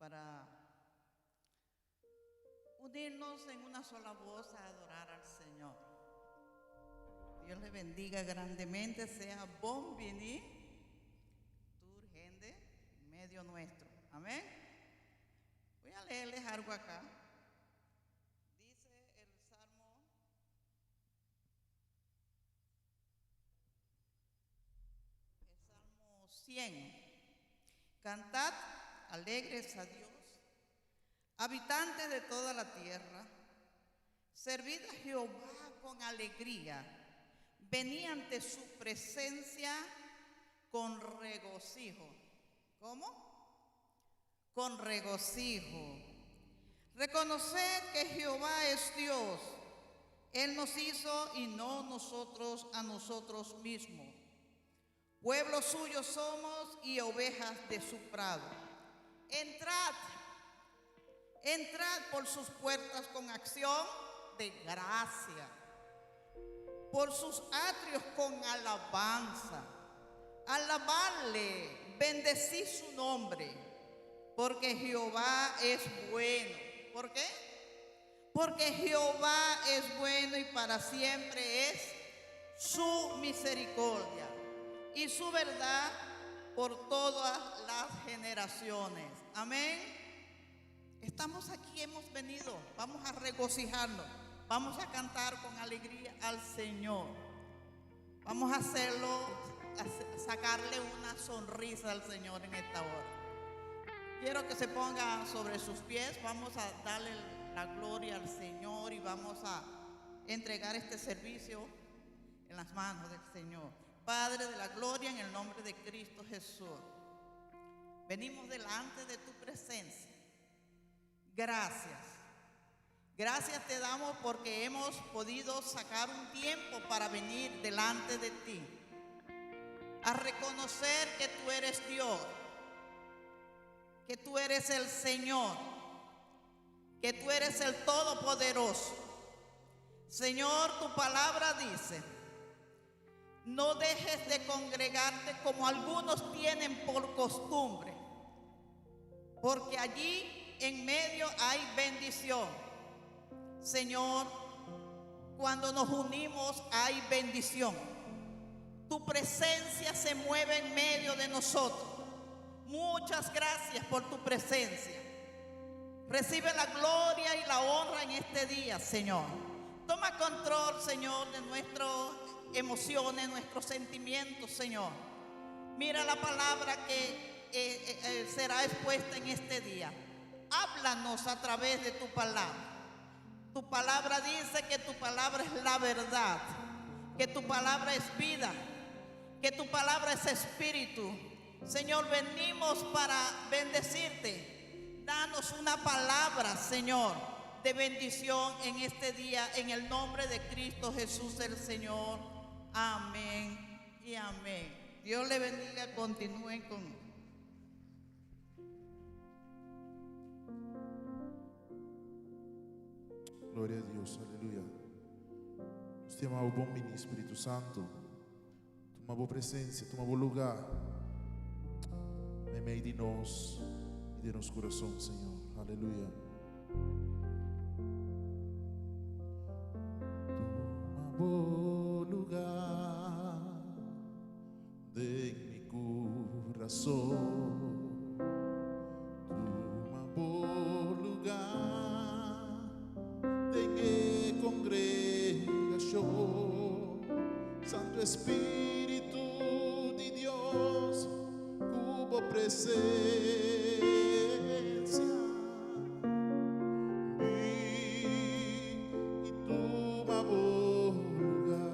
Para unirnos en una sola voz a adorar al Señor. Dios le bendiga grandemente, sea bon bini, tur hende en medio nuestro. Amén. Voy a leerles algo acá. Dice el Salmo El Salmo 100. Cantad alegres a Dios, habitantes de toda la tierra. Servid a Jehová con alegría. Venid ante su presencia con regocijo. ¿Cómo? Con regocijo. Reconoced que Jehová es Dios. Él nos hizo y no nosotros a nosotros mismos. Pueblo suyo somos y ovejas de su prado. Entrad, entrad por sus puertas con acción de gracia, por sus atrios con alabanza. Alabadle, bendecid su nombre, porque Jehová es bueno. ¿Por qué? Porque Jehová es bueno y para siempre es su misericordia y su verdad por todas las generaciones. Amén. Estamos aquí, hemos venido, vamos a regocijarnos, vamos a cantar con alegría al Señor. Vamos a hacerlo, a sacarle una sonrisa al Señor en esta hora. Quiero que se ponga sobre sus pies, vamos a darle la gloria al Señor y vamos a entregar este servicio en las manos del Señor. Padre de la gloria, en el nombre de Cristo Jesús. Venimos delante de tu presencia. Gracias. Gracias te damos porque hemos podido sacar un tiempo para venir delante de ti. A reconocer que tú eres Dios, que tú eres el Señor, que tú eres el Todopoderoso. Señor, tu palabra dice, no dejes de congregarte como algunos tienen por costumbre, porque allí en medio hay bendición. Señor, cuando nos unimos hay bendición. Tu presencia se mueve en medio de nosotros. Muchas gracias por tu presencia. Recibe la gloria y la honra en este día, Señor. Toma control, Señor, de nuestras emociones, nuestros sentimientos, Señor. Mira la palabra que será expuesta en este día. Háblanos a través de tu palabra. Tu palabra dice que tu palabra es la verdad, que tu palabra es vida, que tu palabra es espíritu. Señor, venimos para bendecirte. Danos una palabra, Señor, de bendición en este día, en el nombre de Cristo Jesús el Señor. Amén y amén. Dios le bendiga. Continúen con. Gloria na Dios, aleluya. Nos ta yama bon bini, Spiritu Santu. Tuma bo presensia, tuma bo lugá. Meimei di nos i den nos kurason, Señor. Aleluya. Tuma bo lugá den mi kurason. Tuma bo lugá den e kongregashon. Santu Spiritu di Dios, ku bo presensia. Bin i tuma bo lugá.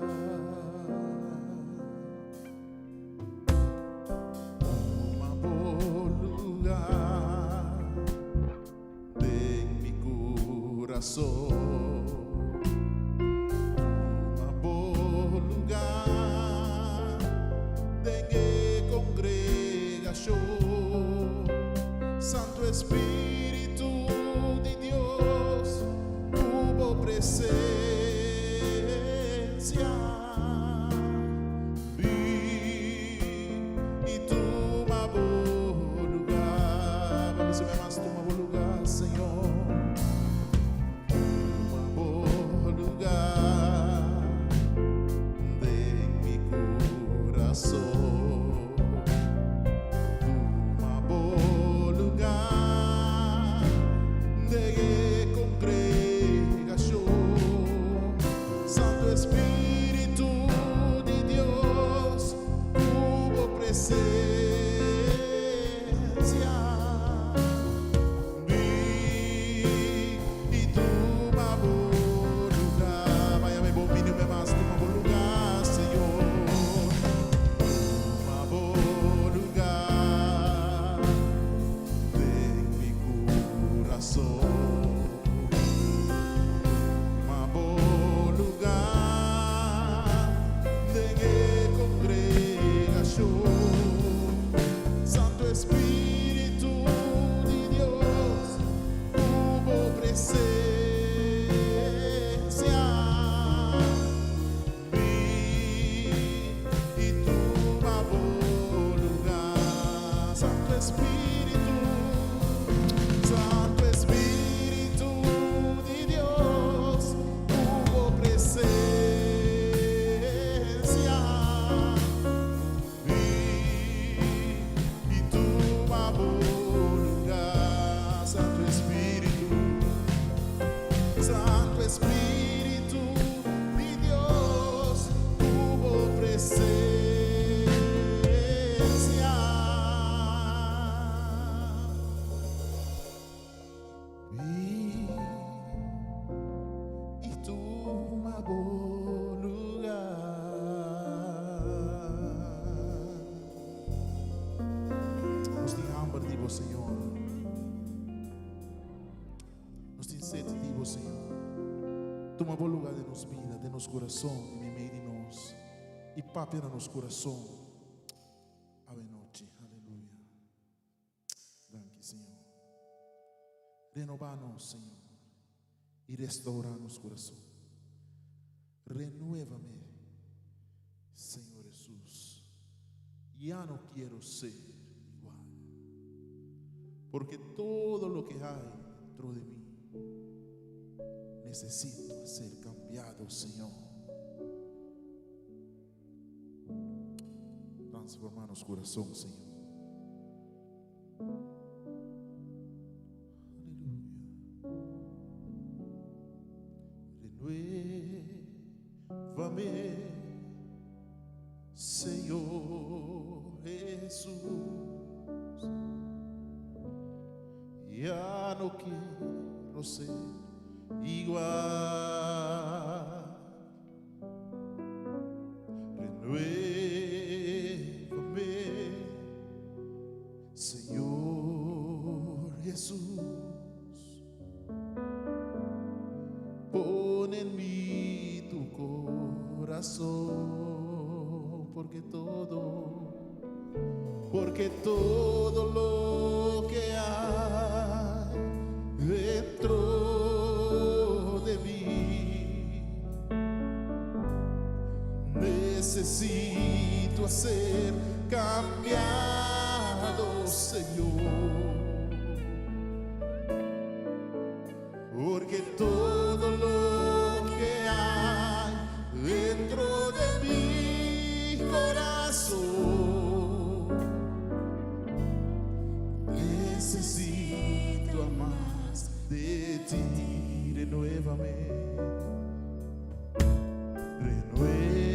Tuma bo lugá den mi kurason. Tuma bo lugá den e kongregashon. Santu Spiritu di Dios, ku bo presensia. Bin i tuma bo lugá. Ban bisa mas, tuma bo Espíritu, Santo Espíritu di Dios, ku bo presensia. Bin i tuma bo lugá, Santo Espíritu, Santo Espíritu di Dios, ku bo presensia. Bin i tuma bo lugá. Nos tin hamber di bo, Señor. Nos tin set di bo, Señor. Tuma bo lugá den nos bida, den nos kurason, i meimei di nos. I papia na nos kurason awe nochi. Aleluya. Danki, Señor. Renobá nos, Señor, i restourá nos kurason. Renuévame, Señor Jesús. Ya no quiero ser igual. Porque todo lo que hay dentro de mí necesito ser cambiado, Señor. Transforma nos kurason, Señor. Aleluya. Renuévame, Señor Jesús. Ya no quiero ser igual. Renuévame, Señor Jesús. Pon en mí tu corazón, porque todo lo que hay dentro de mí necesito ser cambiado, Señor. Porque todo lo que hay dentro de mi corazón necesito más de ti. Renuévame, renuévame,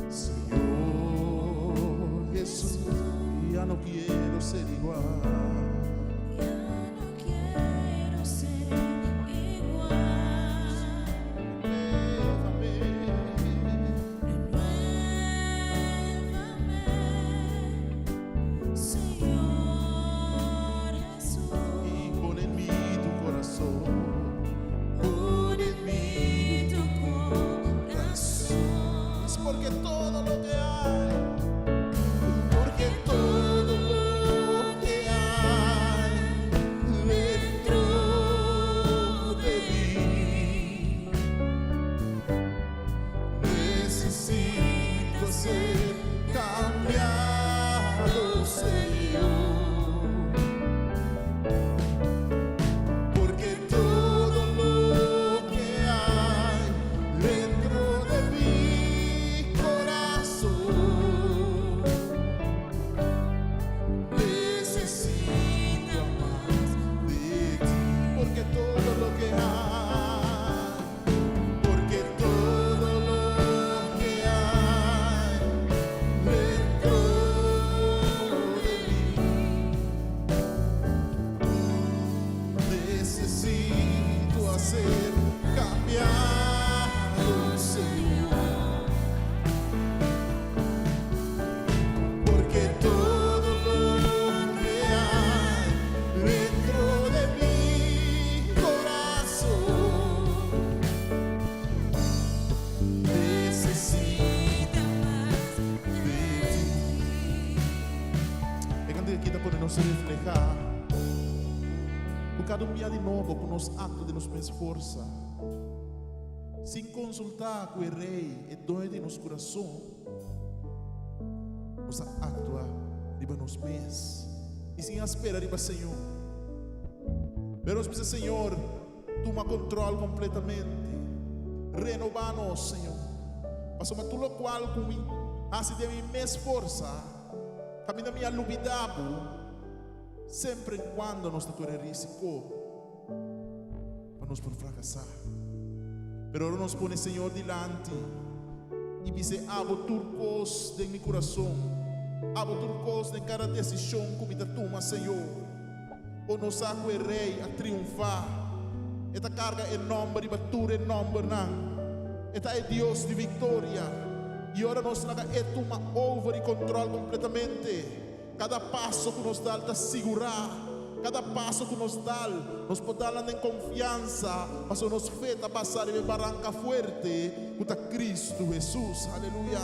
Señor Jesús. Ya no quiero ser igual. Ya no quiero ser igual. Renuévame, Renuévame, Señor Jesús. Y pon en mí tu corazón. Pon en mí tu corazón. Es porque todo lo que hay, porque todo lo que hay dentro de mí necesito ser cambiado, Señor. Porque todo lo que hay dentro de mi corazón necesita más de ti. Porque todo lo que hay, porque todo lo que hay dentro de mí necesito ser cambiado, Señor. Porque todo lo que hay dentro de mi corazón necesita más de ti. E kantika aki ta pone nos reflehá. Ku kada un dia di nobo, ku nos akto di nos mes forsa, sin konsultá ku e Rei, e doño di nos kurason. Nos a aktua riba nos mes i sin a spera riba Señor. Pero nos bisa, Señor, tuma control completamente. Renobá nos, Señor. Pasobra tur locual cu mi haci den mi mes forsa, caminda mi a lubidá Bo, semper en cuando nos ta core risico pa nos por fracasá. Pero ora nos pone Señor dilanti i bis'é, Abo tur cos den mi curason, Abo tur cos den cada decision cu mi ta tuma, Señor. Bo no sa ku e Rei a triunfá. E ta karga e nòmber riba tur e nòmbernan. E ta e Dios di viktoria. I ora nos laga E tuma over i kontròl kompletamente, kada paso ku nos dal ta sigurá. Kada paso ku nos dal, nos por dal nan den konfiansa, pasobra nos fe ta basá riba e baranka fuerte, ku ta Kristu Hesus. Aleluya!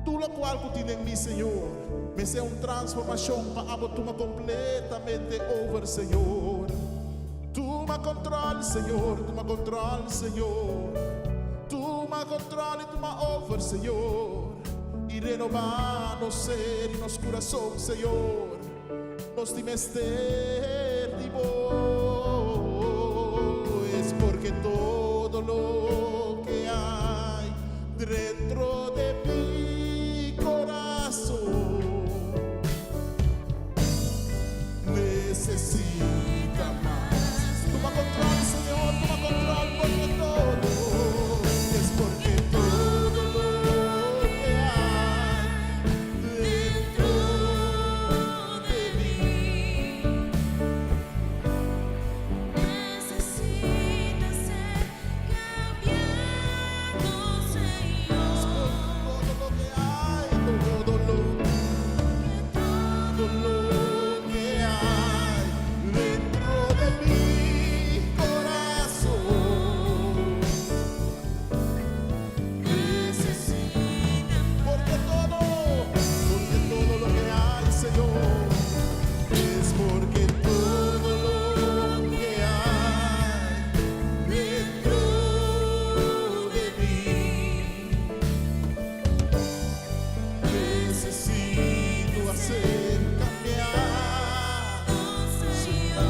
Tur lokual ku tin den mi, Señor, mester un transformashon pa abo tuma kompletamente over, Señor. Tuma kontrol, Señor, tuma kontrol, Señor. Tuma kontrol i tuma over, Señor. I renobá nos ser i nos kurason, Señor. Nos tin mester di bo. Es porque todo lo que hay dentro de mi corazón necesita más. Tuma control, Señor, tuma control porque todo es porque todo lo que hay dentro de mí necesita ser cambiado, Señor. Todo lo que hay, todo lo, todo lo que hay dentro de mi corazón necesita Porque todo lo que hay, Señor, es porque todo lo que hay dentro de mí necesito hacer cambiar, Señor.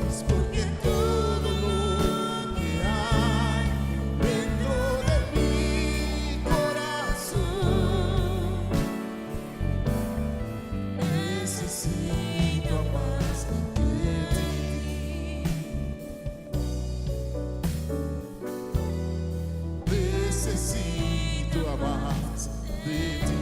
Es porque todo lo que hay dentro de mi corazón necesito más de ti. Necesito más de ti.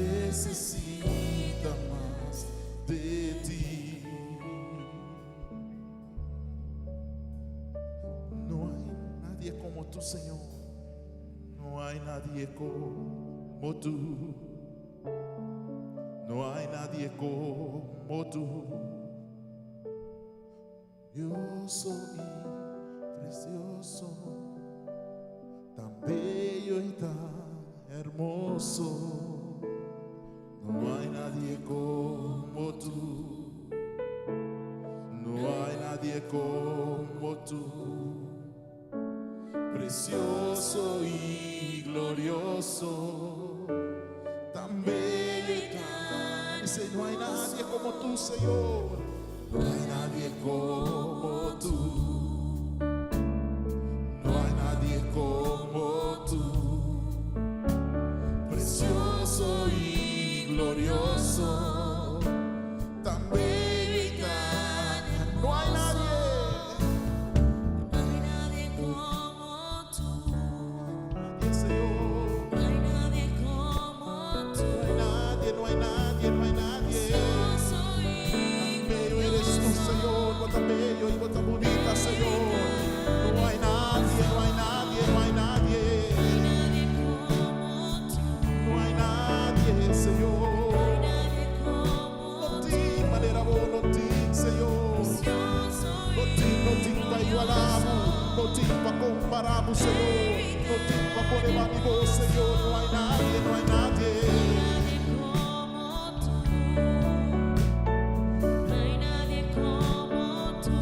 Necesito más de ti. No hay nadie como tú, Señor. No hay nadie como tú. No hay nadie como tú. Glorioso y precioso, tan bello y tan hermoso. No hay nadie como tú. No hay nadie como tú. Precioso y glorioso, tan bello y tan. Dice, no hay nadie como tú, Señor. No hay nadie como tú. No hay nadie como tú. Precioso y glorioso, tan bello y tan. No hay nadie. No hay nadie como tú. Nadie, Señor. No hay nadie como tú. No hay nadie, no hay nadie, no hay nadie. Precioso y Bello eres tú, Señor, bo ta bello i bo ta bunita, Señor. No hay nadie, no hay nadie, no hay nadie. nadie como tú. No hay nadie, Señor. No hay nadie como No tin manera bo, no tin, Señor. Precioso No tin, no tin pa igualá bo, no tin pa kompará bo, Señor. No tin pa pone banda di bo, Señor. No hay nadie, no hay nadie. Nadie como tú. No hay nadie como tú.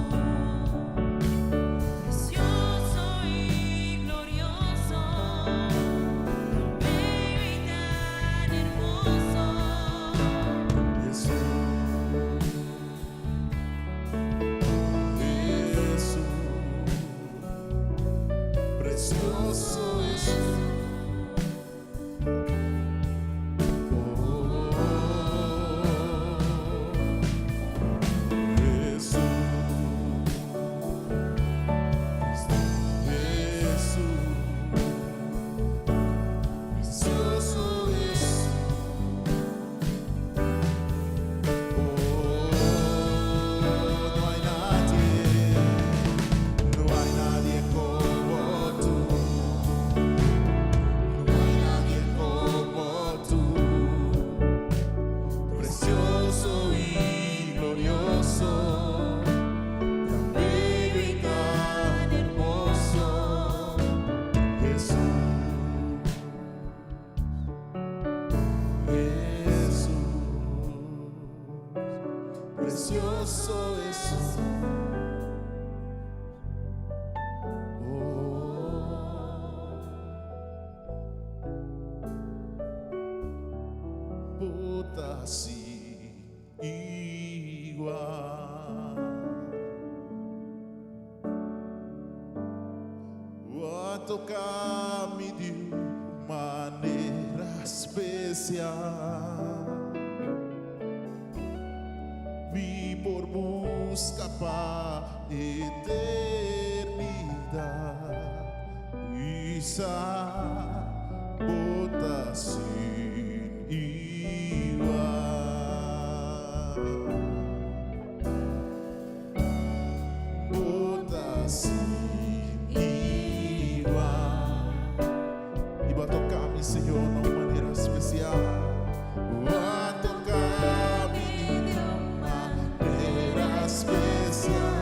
Precioso Jesús. Oh, Jesús, Jesús, precioso Jesús. Oh, no hay nadie, no hay nadie como tú. No hay nadie como tú, precioso y glorioso, tan bello y tan hermoso, Jesús, Jesús, precioso Jesús. Oh. Bo ta sin igual. Bo a toca mi di un manera special. Mi por busca pa eternidad y sa bo ta sin igual. Bo ta sin igual. Y bo a toca mi, Señor, di un manera special. Bo a toca mi di un manera special.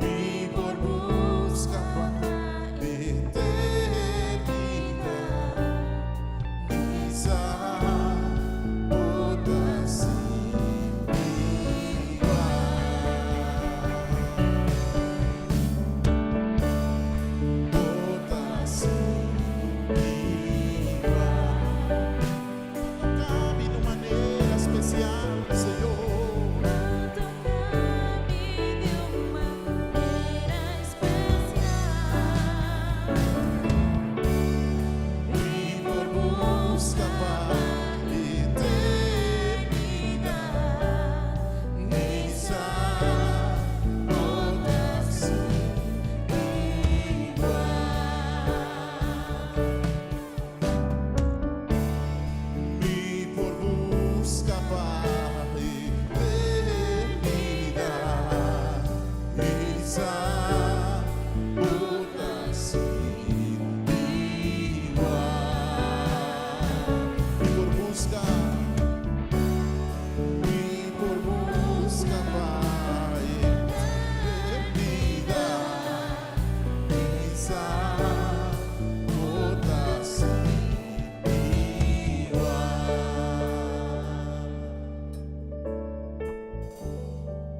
Mi por busca pa eternidad. Mi sa bo ta sin igual. Bo ta sin igual. Toca mi di un manera special, Señor. Toca mi di un manera special. Mi por busca pa eternidad. Mi sa bo ta sin igual. Mi por busca pa eternidad. Mi sa bo ta sin igual. Mi por busca, mi por busca pa eternidad. Mi sa bo ta sin igual.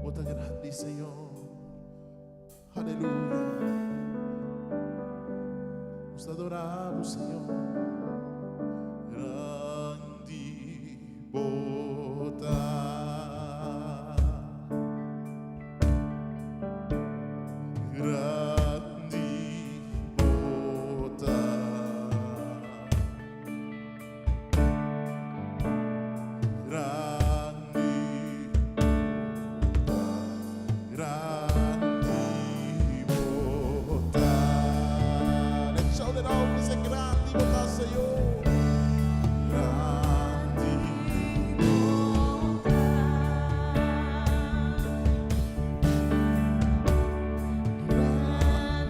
Bo ta grandi, Señor. Aleluya. Nos adoramos, Señor. Grandi bo ta. Grandi bo ta. Grandi bo ta. Grandi bo ta. Let's shout it out. We say grandi bo ta, Señor. Grandi bo ta.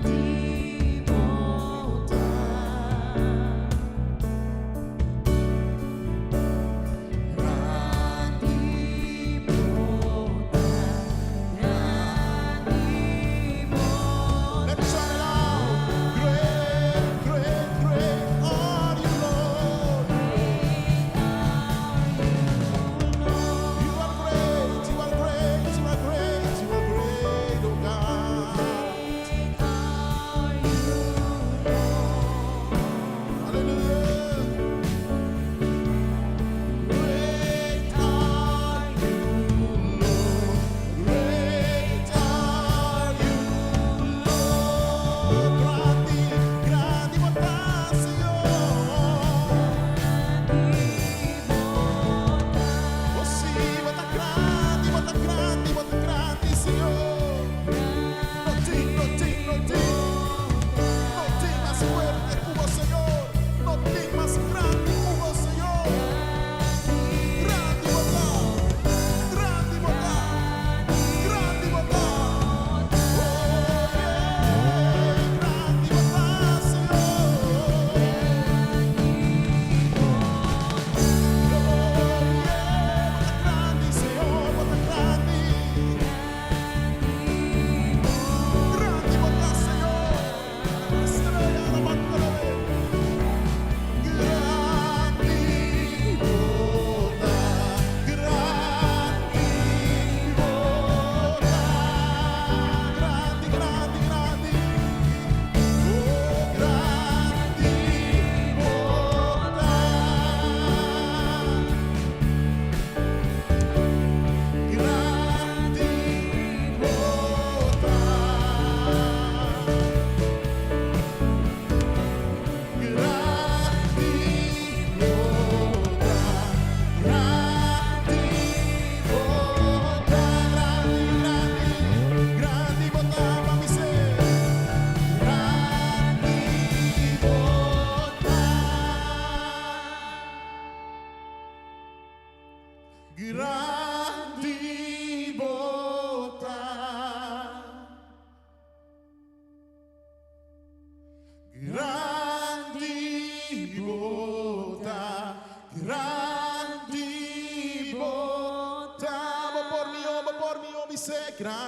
Grandi bo ta. Grandi bo ta. Let's shout it out. Great, great, great are you, Lord.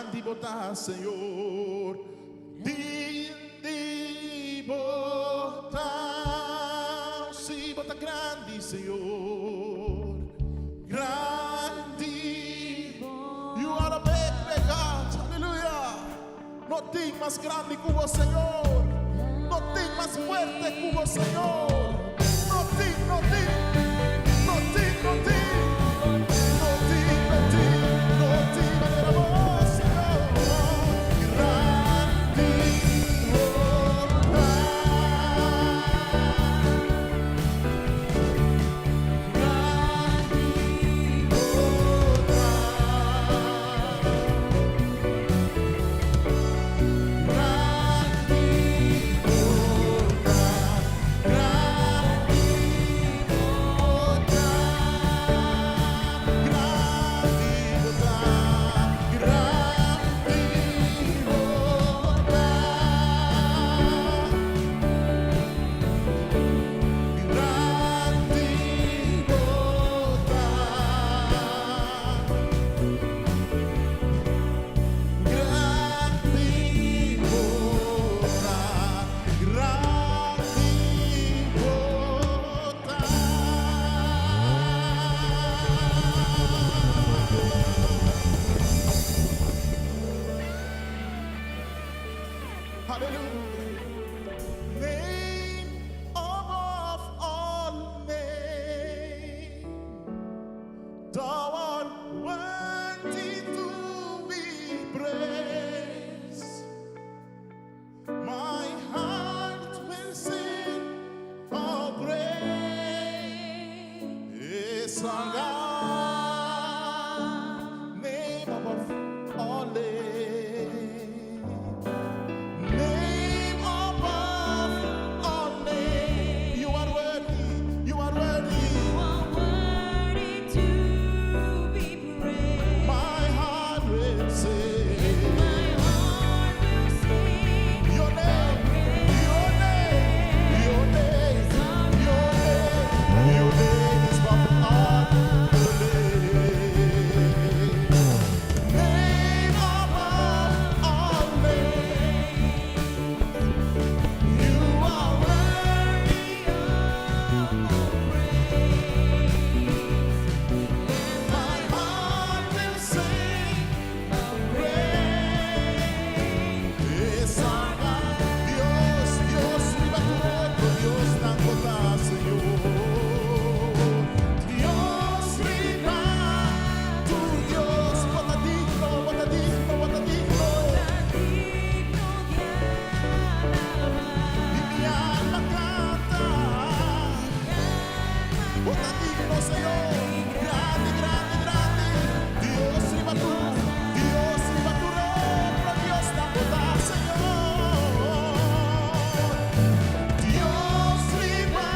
Grandi bo ta, Señor. Grandi bo ta. Si, bo ta grandi, Señor. Grandi. You are a big, big God. Hallelujah. No tin mas grandi cu bo, Señor. No tin mas fuerte cu bo, Señor. No tin, no tin. No tin, no tin. No tin, no tin. No tin manera bo, Señor. Grandi bo ta. Grandi bo ta. Grandi bo ta. Grandi bo ta. Grandi bo ta. Grandi bo ta. Grandi bo ta. Grandi bo ta. Grandi bo ta. Hallelujah. Name above all names. Thou art worthy to be praised. My heart will sing how great is our God. Name above all names. Name above all names. You are worthy. You are worthy. You are worthy to be praised. My heart will sing. My heart will sing. Your name, your name, your name, your name, your name is above all names. Name above all names. You are worthy of all praise. My heart will sing. Great Is our God. Dios, Dios, riba tur otro Dios, nan bo ta, Señor. Dios, riba tur Dios, bo ta digno, bo ta digno, bo ta digno. Digno de alabar. Y mi alma canta. Bo ta digno, Señor. Grandi, grandi, grandi. Dios, riba tur, Dios, riba tur otro Dios, nan bo ta, Señor. Dios, riba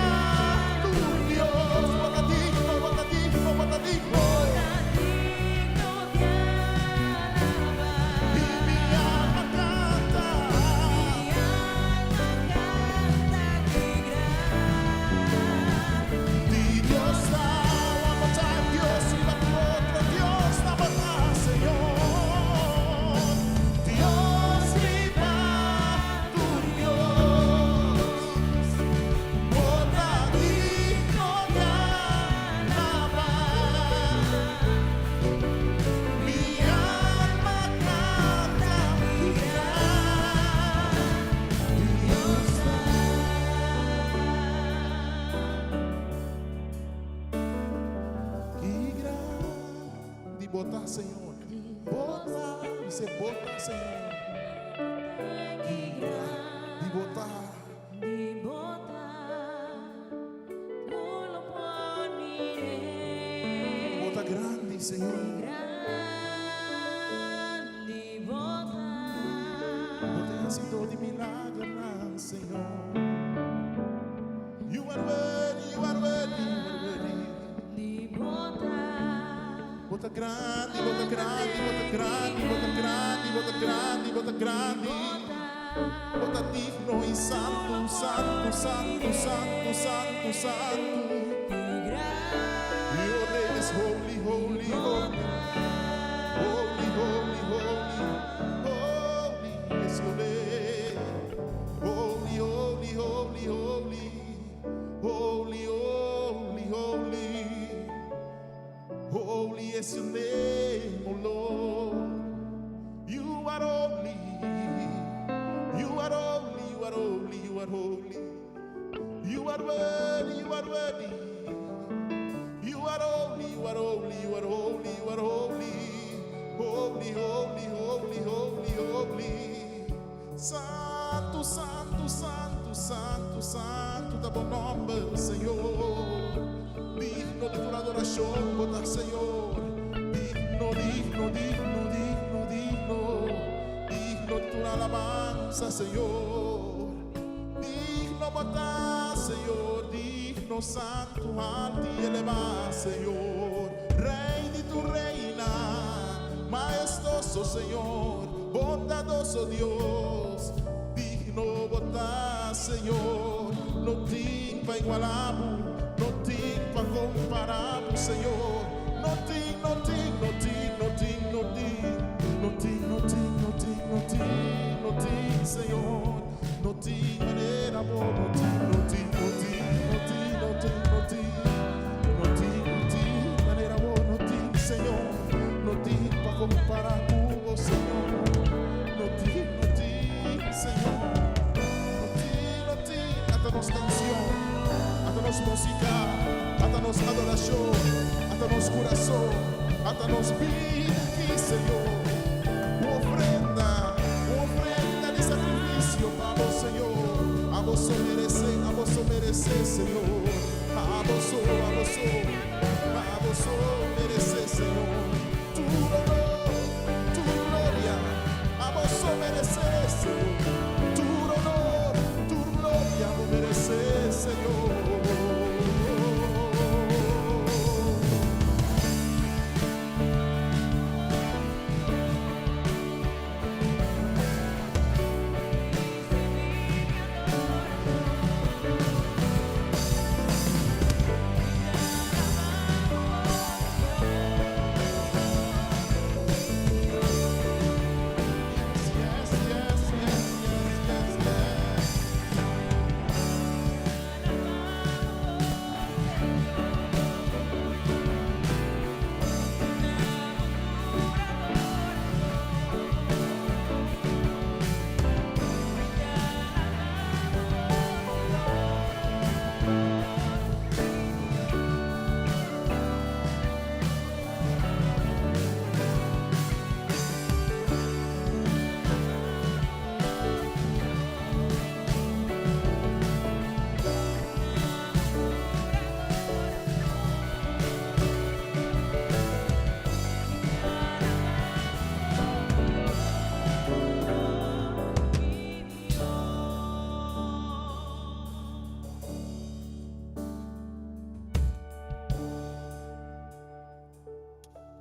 tur Dios, bo ta digno, bo ta digno, bo ta digno. Digno de alabar. Y mi alma canta. Mi alma canta que grande. Dios ta, one more time, Dios, riba tur otro Dios, nan bo ta, Señor. Dios, riba tur Dios. Bo ta digno di alabar. Mi alma canta grandi. Dios ta. Ki grandi bo ta, Señor. Bo ta, dice bo ta, Señor. Ki Di grandi bo ta. Bo ta, tur lo por mir'é. Bo ta grandi, Señor. Grandi bo ta. Bo ta haciendo di milager, Señor. You are worthy, you are worthy, you are worthy. Di bo ta. Bo ta grandi, bo ta grandi, bo ta grandi, bo ta grandi, bo ta grandi, bo ta grandi. Bo ta digno y santo, santo, santo, santo, santo, santo. Your name is holy, holy, holy. Holy, holy, holy. are holy, you are holy. You are worthy, you are worthy. You are holy, you are holy, you are holy, you are holy. Holy, holy, holy, holy, holy. Santu, santu, santu, santu, santu, ta bo nòmber, Señor. Digno di tur adorashon, bo ta, Señor. Digno, digno, digno, digno, digno. Digno di tur alabansa, Señor. Digno bo ta, Señor. Digno, santu, haltu i elevá, Señor. Rei di tur reinan, mahestuoso Señor, bondadoso Dios. Digno bo ta, Señor. No tin pa igualá bo, no tin pa kompará bo, Señor. No tin, no tin, no tin, no tin, no tin, no tin, no tin, no tin, no tin, no tin, Señor. No tin manera bo, no tin, no tin, no tin, no tin, no tin, no tin, no tin, no tin manera bo, no tin, Señor. No tin pa kompará ku bo, Señor. No tin, no tin, Señor. No tin, no tin. Ata nos kanshon, ata nos músika, ata nos adorashon, ata nos kurason, ata nos bida aki, Señor. Un ofrenda, un ofrenda di sakrifisio pa bo, Señor. Abo so meresé, abo so meresé, Señor. Abo so, abo so, abo so meresé, Señor. Tur honor, tur gloria, abo so meresé, Señor. Tur honor, tur gloria, bo meresé, Señor. Yes, yes, yes, yes, yes, yes, yes.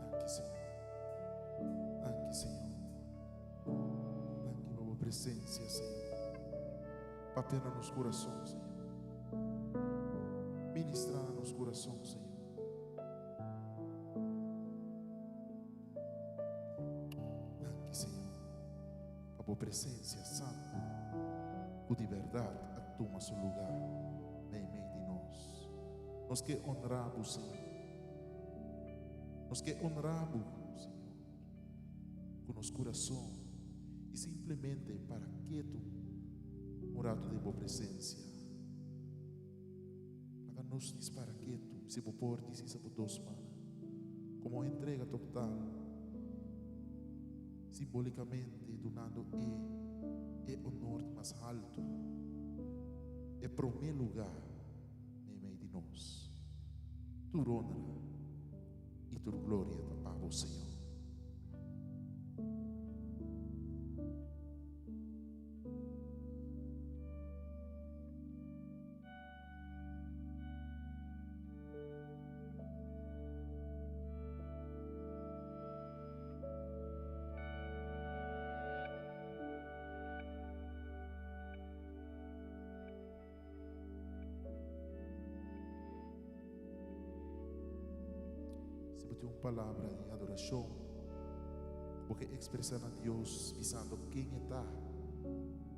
Danki, Señor. Danki, Señor. Danki pa bo presensia, Señor. Papia na nos kurason, Señor. Ministrá na nos kurason, Señor. Danki, Señor, pa bo presensia santu ku di bèrdat a tuma su lugá meimei di nos. Nos ke onrá bo, Señor. Nos ke onrá bo, Señor, ku nos kurason i simplemente para ketu un ratu den bo presensia. Laga nos dis para ketu, si bo por dis hisa bo dos mannan komo entrega total, simbolikamente dunando e e honor di mas haltu, e promé lugá meimei di nos. Tur honra i tur gloria ta pa bo, Señor. Si bo tin un palabra di adorashon ku bo ke ekspresá na Dios bisando ken e ta,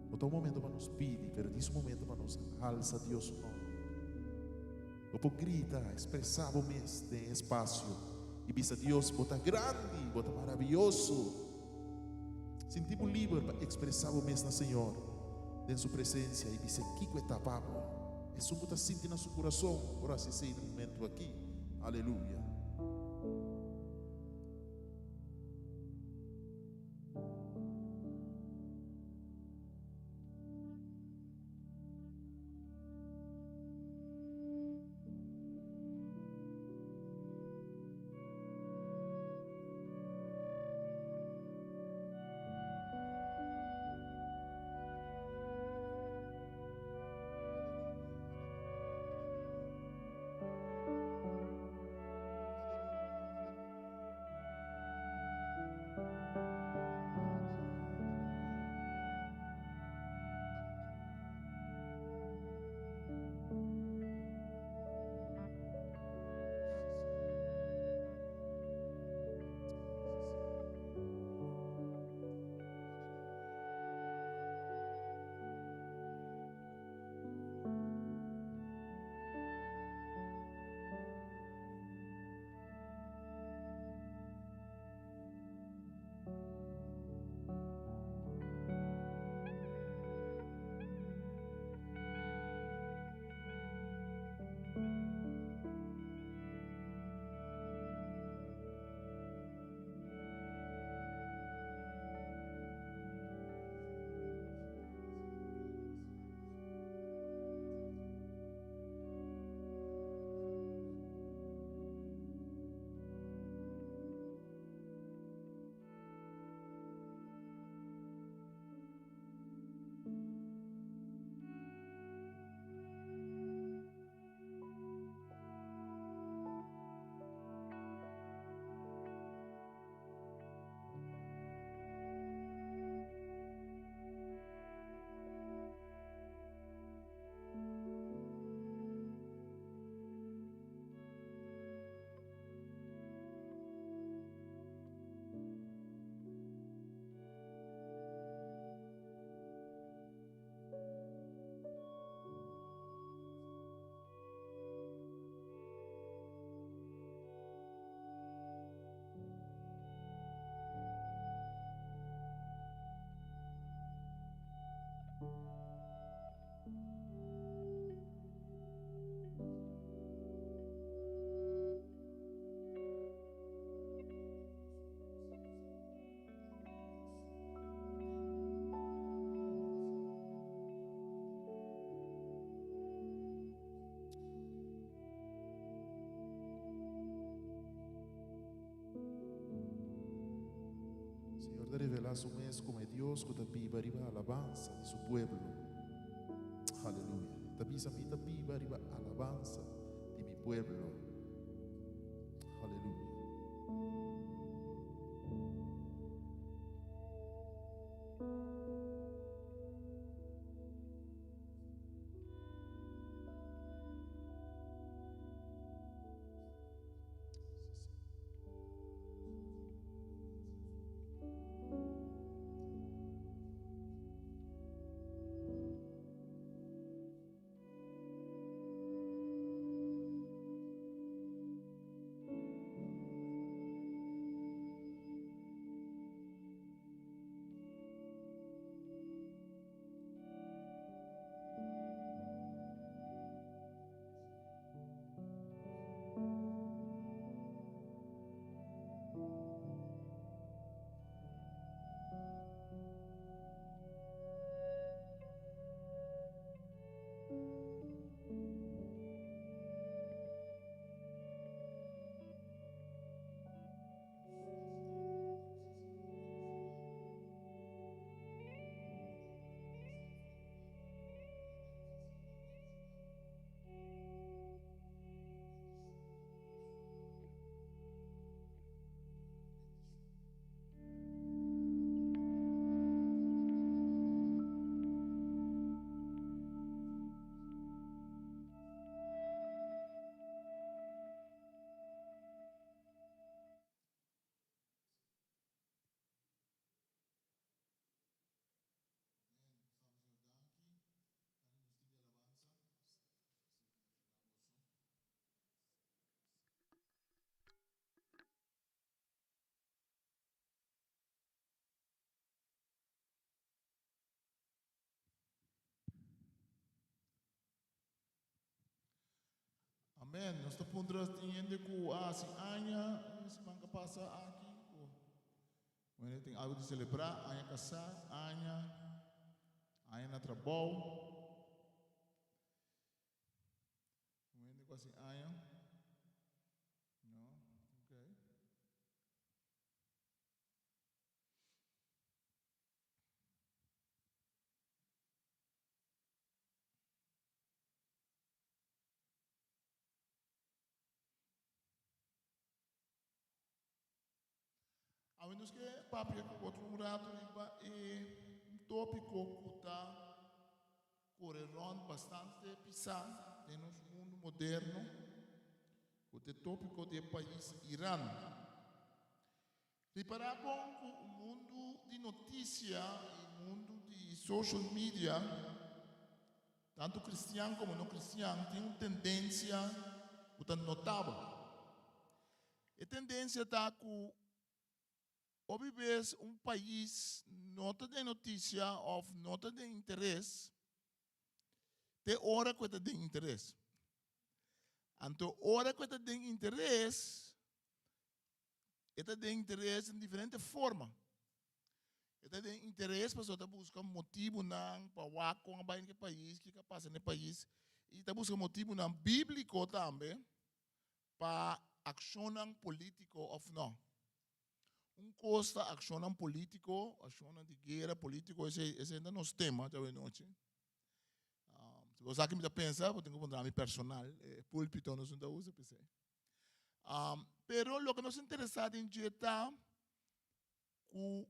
no ta un momento pa nos pidi, pero dis un momento pa nos halsa Dios su nòmber. Bo por grita, ekspresá bo mes den e espasio i bisa Dios, Bo ta grandi, Bo ta maravioso. Sinti bo liber pa ekspresá bo mes na Señor. Den su presencia y bis'é kico e ta pa bo. Esun cu ta sinti na su curason por haci esey na momento aki. Aleluya. Señor ta revelá su mes como e Dios cu ta biba riba alabansa di su pueblo. Aleluya. E ta bisa, Mi ta biba riba alabansa di mi pueblo. Aleluya. Amen. Nos ta puntra tin hende ku a hasi aña e siman ku a pasa aki ku un hende tin algu di selebrá, aña kasá, aña, aña na trabou. Un hende ku hasi aña? No? Okay. Awe nos ke papia ku otro un rato riba e un tópiko ku ta kore rònt bastante pisá den nos mundu moderno, ku ta e tópiko di e pais Iran. Ripará bon ku mundu di notisia i mundu di social media, tantu kristian komo no kristian, tin un tendensia ku ta notabel. E tendensia ta ku hopi bes un pais no ta den notisia òf no ta den interes te ora ku e ta den interes. Anto ora ku e ta den interes, E ta den interes den diferente forma. E ta den interes pasobra ta buska motibunan pa wak kon a bai na e pais, kiko a pasa na e pais. I ta buska motibunan bíbliko tambe pa akshonnan polítiko òf nò. Un kos ta akshonnan polítiko, akshonnan di guera polítiko, esei esei ta nos tema djawe nochi. Si bo sa ki mi ta pensa, bo tin ku puntra mi personal, e púlpito nos no ta usa p'esei. Pero loke nos interesá den dje ta ku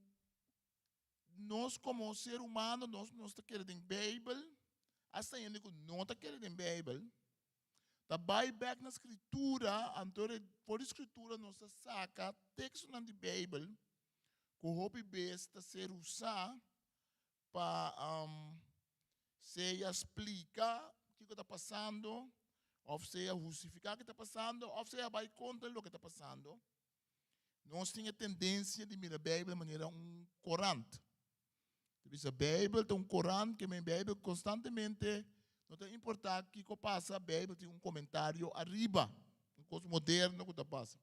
nos komo ser humano nos nos ta kere den Beibel, asta hende ku no ta kere den Beibel, ta bai bèk na Skritura, anto for di Skritura nos ta saka tekstonan di Beibel ku hopi bes ta ser usá pa sea splika kiko ta pasando, òf sea hustifiká ke ta pasando, òf sea bai kontra loke ta pasando. Nos tin e tendensia di mira Beibel manera un korant. Ta bisa Beibel ta un korant ke men Beibel konstantemente no ta importá kiko pasa, Beibel tin un komentario ariba, un kos moderno ku ta pasa.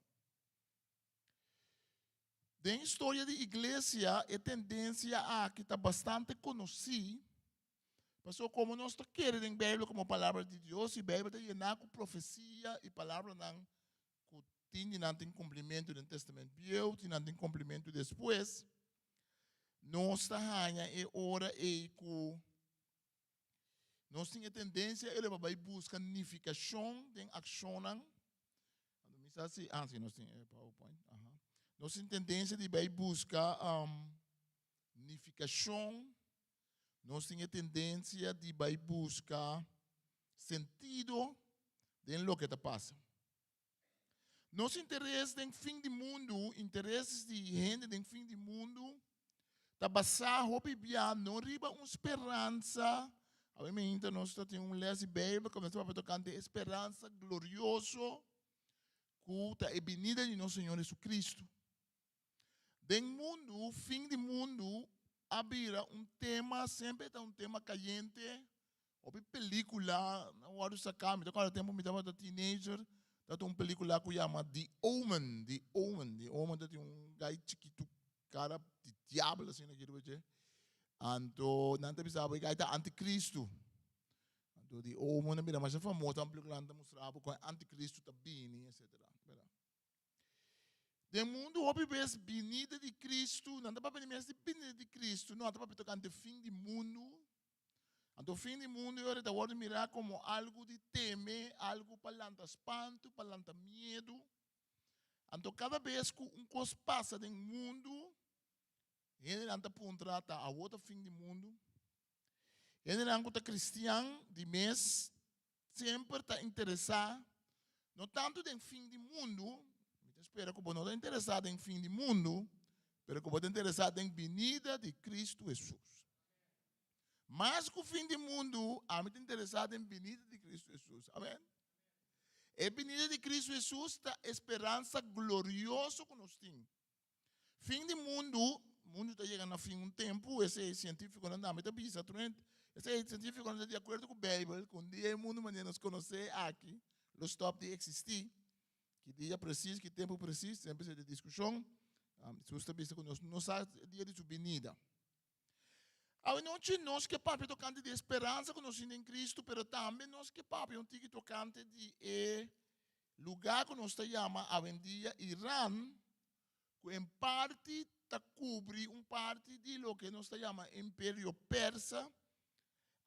Den historia di iglesia e tendensia aki ta bastante konosí, pasobra komo nos ta kere den Beibel komo Palabra di Dios i Beibel ta yená ku profesia i palabranan ku tin di nan tin kumplimentu den Testament Bieu, tin nan tin kumplimentu despues, nos ta haña e ora ei ku Nos tin e tendensia e pa bai buska nifikashon den akshonnan. Anto mi sa si, ah, si nos tin e PowerPoint. Aha. Nos tin tendensia di bai buska um, nifikashon. Nos tin e tendensia di bai buska sentido den loke ta pasa. Nos interes den fin di mundu, interes di hende den fin di mundu, ta basá hopi bia no riba un speransa. Awe mainta nos ta tin un les di Beibel ku nos ta papia tokante e speransa glorioso ku ta e binida di nos Señor Jesucristo. Den mundu, fin di mundu a bira un tema, semper ta un tema kayente. Hopi pelikula a wòrdu saká. Mi ta kòrda tempu mi tabata teenager, tabata un pelikula ku yama The Omen, The Omen. The Omen ta tin un gai chikitu, kara di diabel asina aki riba dje. Anto nan ta bisa bo e gai ta antikristu. Anto The Omen a bira masha famoso, un pelikula nan ta mustra bo kon e antikristu ta bini, etsetera. Den mundu hopi bes binida di Kristu, nan ta papia di mes di binida di Kristu, no, nan ta papia tokante fin di mundu. Anto fin di mundu e ora ta wòrdu mirá komo algu di teme, algu pa lanta spantu, pa lanta miedu. Anto kada bes ku un kos pasa den mundu, hendenan ta puntra, ta awor ta fin di mundu? Hendenan ku ta kristian di mes semper ta interesá no tantu den fin di mundu, mi ta spera ku bo no ta interesá den fin di mundu, pero ku bo ta interesá den binida di Kristu Hesus. Mas ku fin di mundu, ami ta interesá den binida di Kristu Hesus. Amen. E binida di Kristu Hesus ta e speransa glorioso ku nos tin. Fin di mundu, mundu ta yega na fin un tempu, esei sientífikonan tambe ta bisa, esei sientífikonan ta di akuerdo ku Beibel, ku un dia e mundu manera nos konosé aki. lo stòp di eksistí. Ki dia presis, ki tempu presis, semper esei ta diskushon. Hesus ta bisa ku nos no sa e dia di su binida. Awenochi nos ke papia tokante di e speransa ku nos tin den Kristu, pero tambe nos ke papia un tiki tokante di e lugá ku nos ta yama awendia Iran, ku en parti ta kubri un parti di loke nos ta yama Imperio Persa.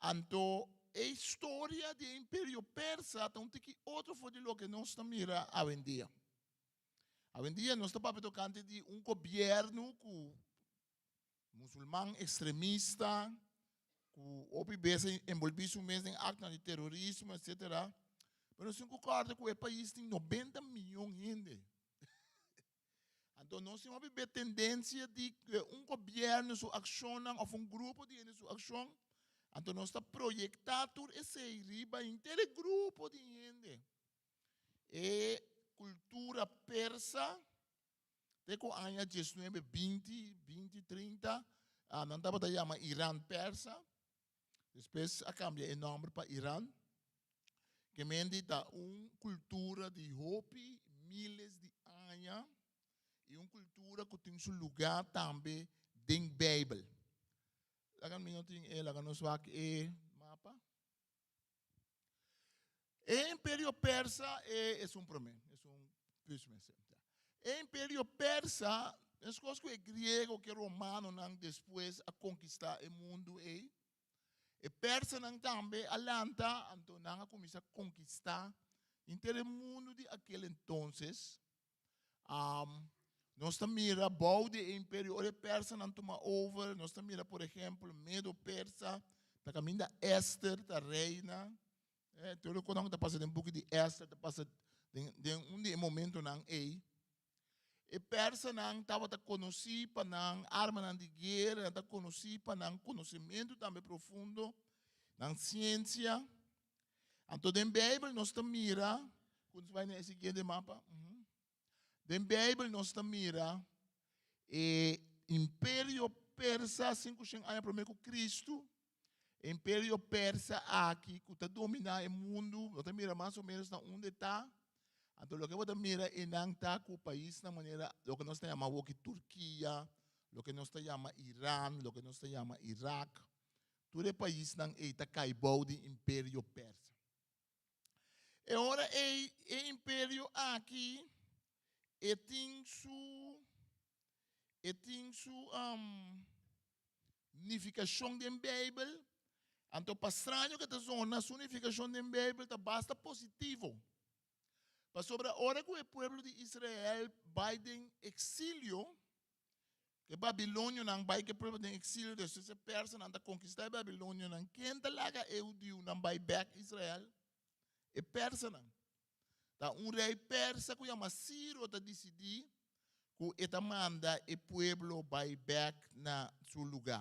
Anto e historia di e Imperio Persa ta un tiki otro for di loke nos ta mira awendia. Awendia nos ta papia tokante di un gobièrnu ku musulman ekstremista, ku hopi bes a enbolbí su mes den aktonan di terorismo, etsetera. Pero nos tin ku kòrda ku e pais tin nobenta mion hende. Anto nos tin hopi be tendensia di ku un gobièrnu su akshonnan òf un grupo di hende su akshon, anto nos ta proyektá tur esei riba henter e grupo di hende. E kultura persa te ku aña diesnuebe binti, binti, trinta, nan tabata yama Iran Persa, despues a kambia e nòmber pa Iran. Kemendi ta un kultura di hopi miles di aña i un kultura ku tin su lugá tambe den Beibel. Laga mi no tin e, laga nos wak e mapa. E imperio persa e esun promé, esun püsmese. E imperio persa, meskos ku e griego ku e romanonan despues a konkistá e mundu ei, e persanan tambe a lanta, anto nan a kuminsá konkistá henter e mundu di akel entonces. Nos ta mira bou di e imperio, ora e persanan tuma over, nos ta mira por ehempel Medo-Persa, ta kaminda Ester ta reina. Tur e kosnan ku ta pasa den buki di Ester ta pasa den un di e momentonan ei. E persanan tabata konosí pa nan armanan di guera, nan ta konosí pa nan konosementu tambe profundo, nan siensia. Anto den Beibel nos ta mira, ku nos bai na e siguiente mapa. Den Beibel nos ta mira e imperio persa 500 aña promé ku Kristu. E imperio persa aki ku ta dominá e mundu, bo ta mira mas o ménos na unda e ta. Anto loke bo ta mira einan ta ku paisnan manera loke nos ta yama awoki Turkia, loke nos ta yama Iran, loke nos ta yama Irak. Tur e paisnan ei ta kai bou di Imperio Persa. E ora ei e imperio aki e tin su e tin su um, nifikashon den Beibel. Anto pa straño ke ta zona, su nifikashon den Beibel ta basta positivo. Pasobra ora ku e pueblo di Israel bai den eksilio, E babilonionan bai ku e pueblo den eksilio, despues e persanan ta konkistá e babilonionan. Ken ta laga e hudiunan bai bèk Israel? E persanan. Ta un rei persa ku yama Siro ta disidí ku e ta manda e pueblo bai bèk na su lugá.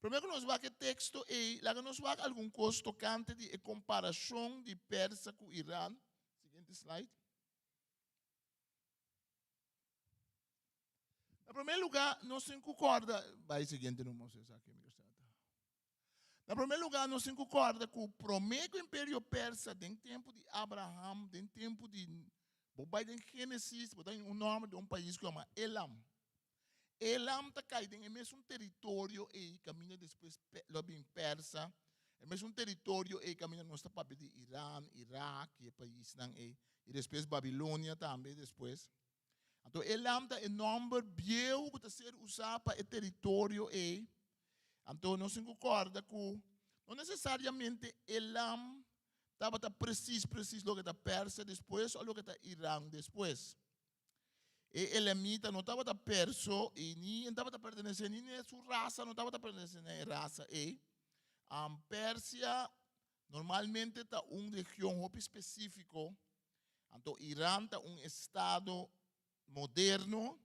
Promé ku nos wak e teksto ei, laga nos wak algun kos tokante di e komparashon di Persa ku Iran. Siguiente slide. Na promé lugá, nos tin ku kòrda, bai siguiente no mos esaki mi ta. Na promé lugá, nos tin ku kòrda ku promé ku Imperio Persa den tempu di Abraham, den tempu di, bo bai den Génesis, bo ta haña un nòmber di un pais ku yama Elam. Elam ta kai den e mesun teritorio ei kaminda despues lo a bin Persa, e mesun teritorio ei kaminda nos ta papia di Iran, Irak i e paisnan ei, i despues Babilonia tambe despues. Anto Elam ta e nòmber bieu ku ta ser usá pa e teritorio ei. Anto nos tin ku kòrda ku no nesesariamente Elam tabata presis presis loke ta Persia despues òf loke ta Iran despues. E elamita no tabata perso i ni e tabata pertenesé ni na su rasa no tabata pertenesé na e rasa ei. Persia normalmente ta un region hopi spesífiko. Anto Iran ta un estado moderno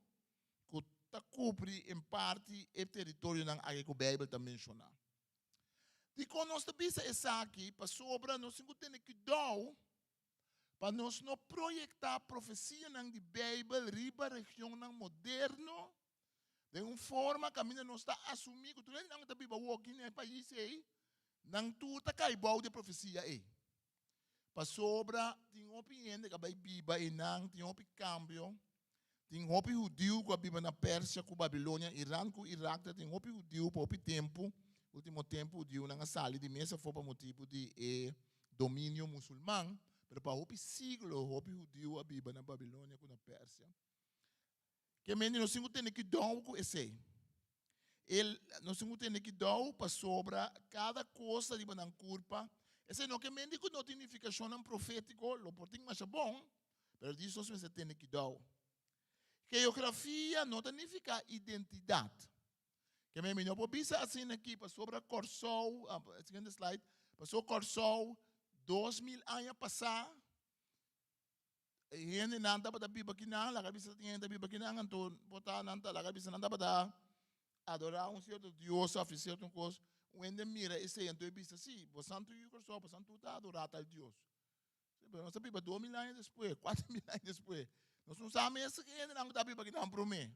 ku ta kubri en parti e teritorionan aki ku Beibel ta menshoná. Dikon nos ta bisa esaki? Pasobra nos tin ku tene kuidou pa nos no proyektá profesianan di Beibel riba regionnan moderno den un forma kaminda nos ta asumí ku tur hendenan ku ta biba awoki na e pais ei, nan tur ta kai bou di e profesia ei. Pasobra tin hopi hende ku a bai biba einan, tin hopi kambio. Tin hopi hudiu ku a biba na Persia ku Babilonia, Iran ku Irak ta tin hopi hudiu pa hopi tempu. Ultimo tempu hudiunan a sali di mes afó pa motibu di e dominio musulman, pero pa hopi siglo hopi hudiu a biba na Babilonia ku na Persia. Ke mende nos tin ku tene kidou ku esei. El, nos tin ku tene kidou pasobra kada kos ta riba nan kurpa. Esei no ke mende ku no tin nifikashonnan profétiko, lo por tin masha bon, pero dis nos mester tene kidou. Geografia no ta nifiká identidat. Ke men mi no por bisa asina aki pasobra Kòrsou, siguiente slide, pasobra Kòrsou 2000 aña pasá, E hendenan tabata biba kinan, laga bisa tin hende ta biba kinan, anto por ta nan ta laga bisa nan tabata adorá un sierto dios òf sierto kos. Un hende mira esei anto e bisa, sí, bo santu yu Kòrsou, bo santu ta adorá tal dios. Sí, pero nos ta biba 2000 aña despues, 4000 aña despues. Nos no sa mes ki hendenan ku ta biba kinan promé.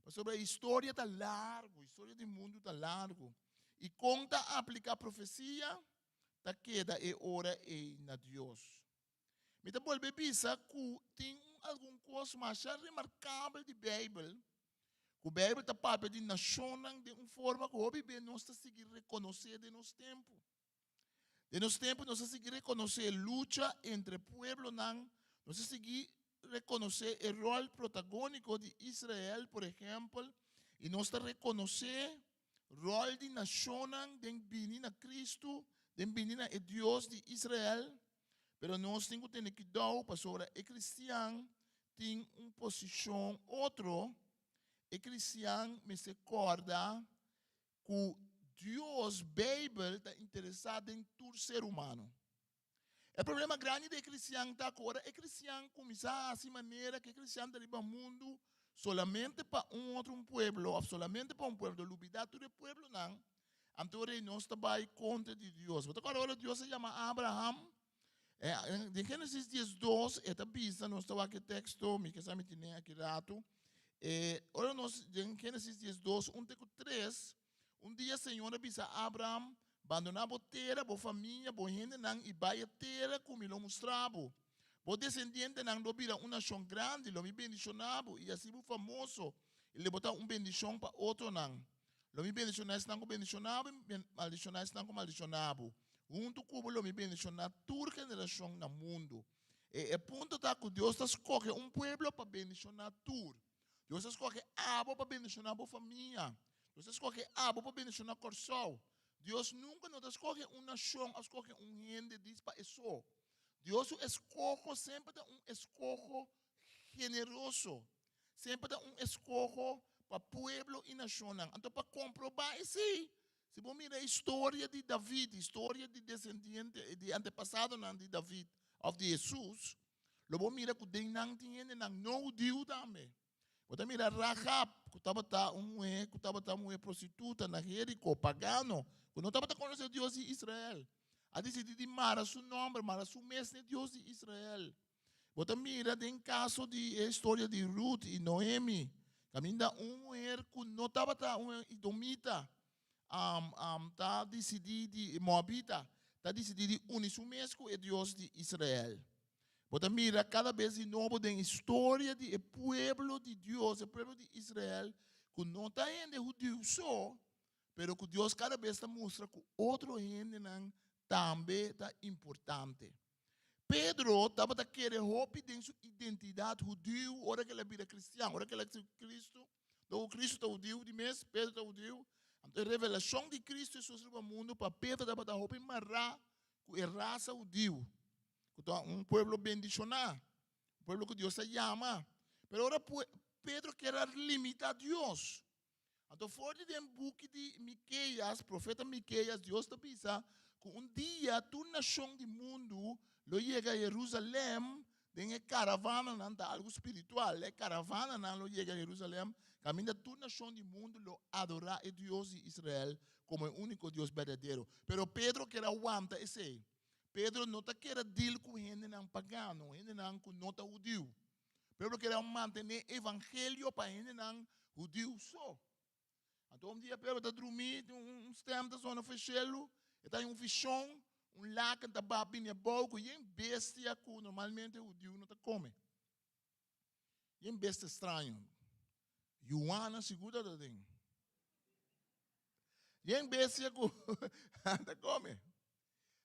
Pasobra e historia ta largu, historia di mundu ta largu. I kon ta apliká profesia ta keda e ora ei na Dios. Mi ta bolbe bisa ku tin un algun kos masha remarkabel di Beibel, ku Beibel ta papia di nashonnan den un forma ku hopi be nos ta sigui rekonosé den nos tempu. Den nos tempu nos ta sigui rekonosé lucha entre pueblonan, nos ta sigui rekonosé e ròl protagóniko di Israel, por ehèmpel, i nos ta rekonosé ròl di nashonnan den bini na Kristu, den bini na e Dios di Israel. Pero nos tin ku tene kidou pasobra e kristian tin un posishon otro. E kristian mester kòrda ku Dios, Beibel, ta interesá den tur ser humano. E problema grandi di e kristian ta ku ora e kristian kuminsá hasi manera ku e kristian ta riba mundu solamente pa un otro un pueblo òf solamente pa un pueblo, lubidá tur e pueblonan, Anto ora ei nos ta bai kontra di Dios. Bo ta kòrda ora Dios a yama Abraham? Den Génesis 12 e ta bisa, nos ta wak e teksto, mi ke sa mi tine aki ratu. Ora nos den Génesis 12, un te ku 3, un dia Señor a bisa Abraham, bandoná bo tera, bo famia, bo hendenan i bai e tera ku mi lo mustra bo. Bo desendientenan lo bira un nashon grandi, lo mi bendishoná bo i hasi bo famoso i lo bo ta un bendishon pa otronan. Lo mi bendishoná esnan ku bendishoná bo i maldishoná esnan ku maldishoná bo. Huntu ku bo lo mi bendishoná tur generashon na mundu. E punto ta ku Dios ta skohe un pueblo pa bendishoná tur. Dios ta skohe abo pa bendishoná bo famia. Dios ta skohe abo pa bendishoná Kòrsou. Dios nunka no ta skohe un nashon òf skohe un hende dis pa e so. Dios su eskoho semper ta un eskoho generoso. Semper ta un eskoho pa pueblo i nashonnan. Anto pa komprobá esei, si bo mira e historia di David, historia di desendiente, di antepasadonan di David òf di Hesus, lo bo mira ku den nan tin hendenan no hudiu tambe. Bo ta mira Rahab, ku tabata un muhé ku tabata muhé prostituta na Jeriko, pagano, ku no tabata konosé Dios di Israel, a disidí di mara su nòmber, mara su mes n'e Dios di Israel. Bo ta mira den kaso di e historia di Ruth i Noemi, kaminda un muher ku no tabata un idomita ta disidí di, moabita, ta disidí di uni su mes ku e Dios di Israel. Bo ta mira kada bes di nobo den historia di e pueblo di Dios, e pueblo di Israel, ku no ta hende hudiu so, pero ku Dios kada bes ta mustra ku otro hendenan tambe ta importante. Pedro tabata kere hopi den su identidat hudiu ora ku el a bira kristian, ora ku el a risibi Kristu. Dor ku Kristu ta hudiu di mes, Pedro ta hudiu. Anto e revelashon di Kristu Hesus riba mundu pa Pedro tabata hopi mará ku e rasa hudiu, ku ta un pueblo bendishoná, un pueblo ku Dios a yama. Pero ora Pedro kier a limitá Dios, Anto for di den buki di Miqueas, profeta Miqueas, Dios ta bisa ku un dia tur nashon di mundu lo yega Jerusalem den e karavananan, ta algu spiritual, e karavananan lo yega Jerusalem, kaminda tur nashon di mundu lo adorá e Dios di Israel komo e úniko Dios berdadero. Pero Pedro kier a wanta esei. Pedro no ta kier a deal ku hendenan pagano, hendenan ku no ta hudiu. Pedro kere a mantené evangelio pa hendenan hudiu so. Anto un dia Pedro ta drumí, tin un stèm ta sona for e shelu, e ta haña un vishon. Un laken ta baha bini abou ku yen bestia ku normalmente hudiu no ta kome. Yen bestia straño. Yuana sigur ta den. Yen bestia ku ta kome.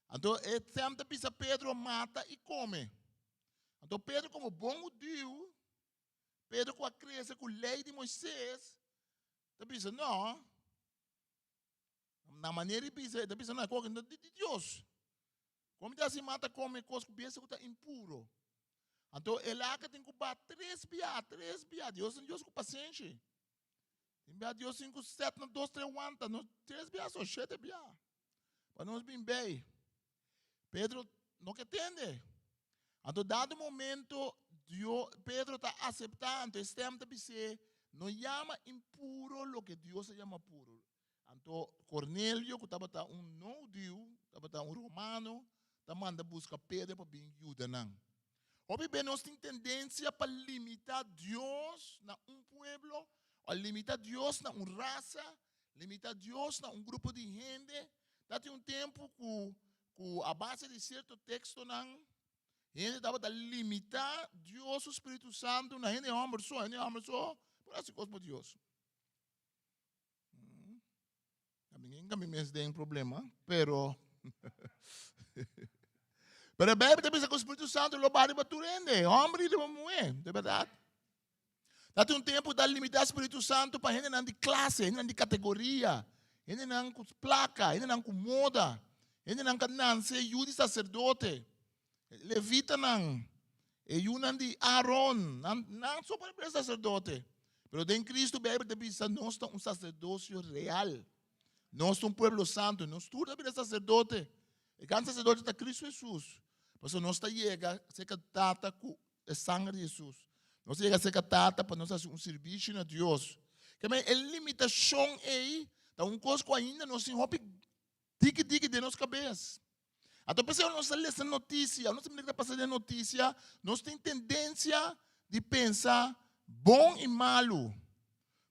Anto e stem ta bisa Pedro mata i kome. Anto Pedro komo bon hudiu, Pedro ku a krese ku lei di Moises, ta bisa no. Na manera di bisa, e ta bisa no, e koke no di Dios. Como ta así mata come cos cu bestia cu ta impuro? Anto el aka tin cu bat tres bia, tres bia. Dios tin Dios cu pasenshi. Tin bia Dios tin cu set na dos, tres wanta, no tres bia so, shete bia. Pa nos bin bij. Pedro no ke tende. Anto dado momento Dios, Pedro ta acepta, anto e stem ta bis'é, no yama impuro loke Dios a yama puro. Anto Cornelio, ku tabata un no hudiu, tabata un romano, ta manda buska Pedro pa bin yuda nan. Hopi be nos tin tendensia pa limita Dios na un pueblo, o limita Dios na un rasa, limita Dios na un grupo di hende. Ta tin un tempu ku ku a base di sierto tekstonan, hende tabata limita Dios su Spiritu Santu na hende hòmber so, hende hòmber so por hasi kos pa Dios. También mi mes den problema, pero Pero a Bijbel ta bisa ku Spiritu Santo lo baha riba tur hende, homber i riba muhé, de berdad. Dat un tempu ta limitá Spiritu Santo pa hendenan di klase, hendenan di kategoria, hendenan ku plaka, hendenan ku moda, hendenan ka nanse yu di saserdote, levitanan, e yunan di Aaron, nan, nan so por bira saserdote. Pero den Cristo Bijbel ta bisa nos ta un saserdosio real. Nos ta un pueblo santo, nos tur ta bira saserdote. E gran saserdote ta Cristo Jesus. Pasobra nos ta yega serka Tata ku e sanger di Jesus. Nos ta yega serka Tata pa nos hasi un sirbishi na Dios. Ke men e limitashon ei ta un kos ku ainda nos tin hopi diki diki den nos kabes. Anto p'esei ora nos ta lesa notisia, nos ta mira ke ta pasa den notisia, nos tin tendensia di pensa bon i malu.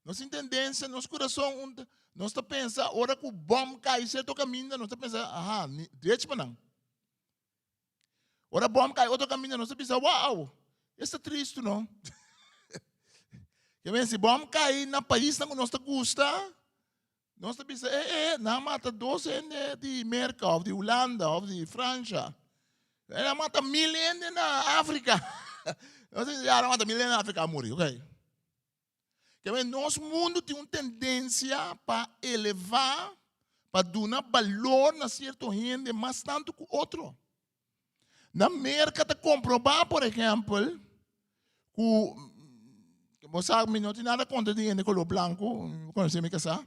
Nos tin tendensia, nos kurason, nos ta pensa ora ku bòm kai sierto kaminda, nos ta pensa, aha, drechi pa nan. Ora bòm kai otro kaminda, nos ta bisa, wow, es ta tristu no. Ke men si bòm kai na paisnan ku nos ta gusta, Nos ta bisa, eh, eh, nan a mata dos hende di Merka of di Hulanda of di Fransha. Nan a mata mil hende na Afrika. Nos ta bisa, ya, nan a mata mil hende na Afrika, a muri, ok. Ke nos mundu tin un tendensia pa elevá, pa duna balor na sierto hende mas tantu ku otro. Na Merka ta komprobá, por ehèmpel, ku bo sa mi no tin nada kontra di hende koló blanku, bo konosé mi kasá.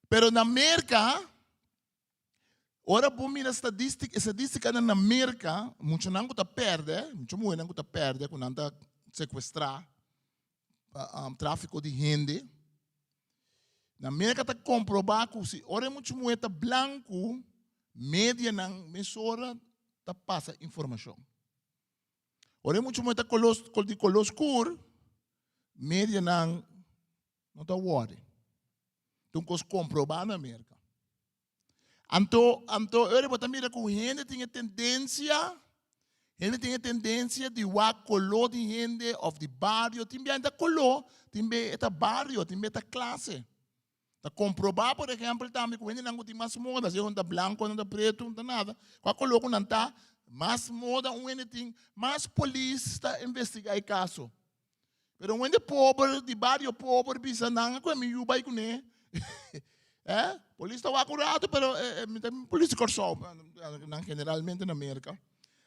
Pero na Merka, ora bo mira stadistik, estadistikanan na Merka, muchanan ku ta pèrdè, mucha muhénan ku ta pèrdè, ku nan ta sekuestrá, pa tráfiko di hende. Na Merka ta komprobá ku si ora e mucha muhé ta blanku, medianan mesora ta pasa informashon. Ora e mucha muhé ta koló di koló skur, medianan no ta wòri. Ta un kos komprobá na Merka. Anto, anto ora bo ta mira ku hende tin e tendensia, hende tin e tendensia di wak koló di hende òf di bario, tin bia ta koló, tin bia e ta bario, tin bia e ta klase. Ta komprobá por ehèmpel tambe ku hendenan ku tin mas moda, sea ku nan ta blanku, nan ta pretu, nan ta nada, kua koló ku nan ta, mas moda un hende tin, mas polis ta investigá e kaso. Pero un hende pober, di bario pober, bisa nan a kohe mi yu bai kuné. Eh, polis ta wak un rato, pero eh, eh, mi ta polis di Kòrsou, nan generalmente na Merka.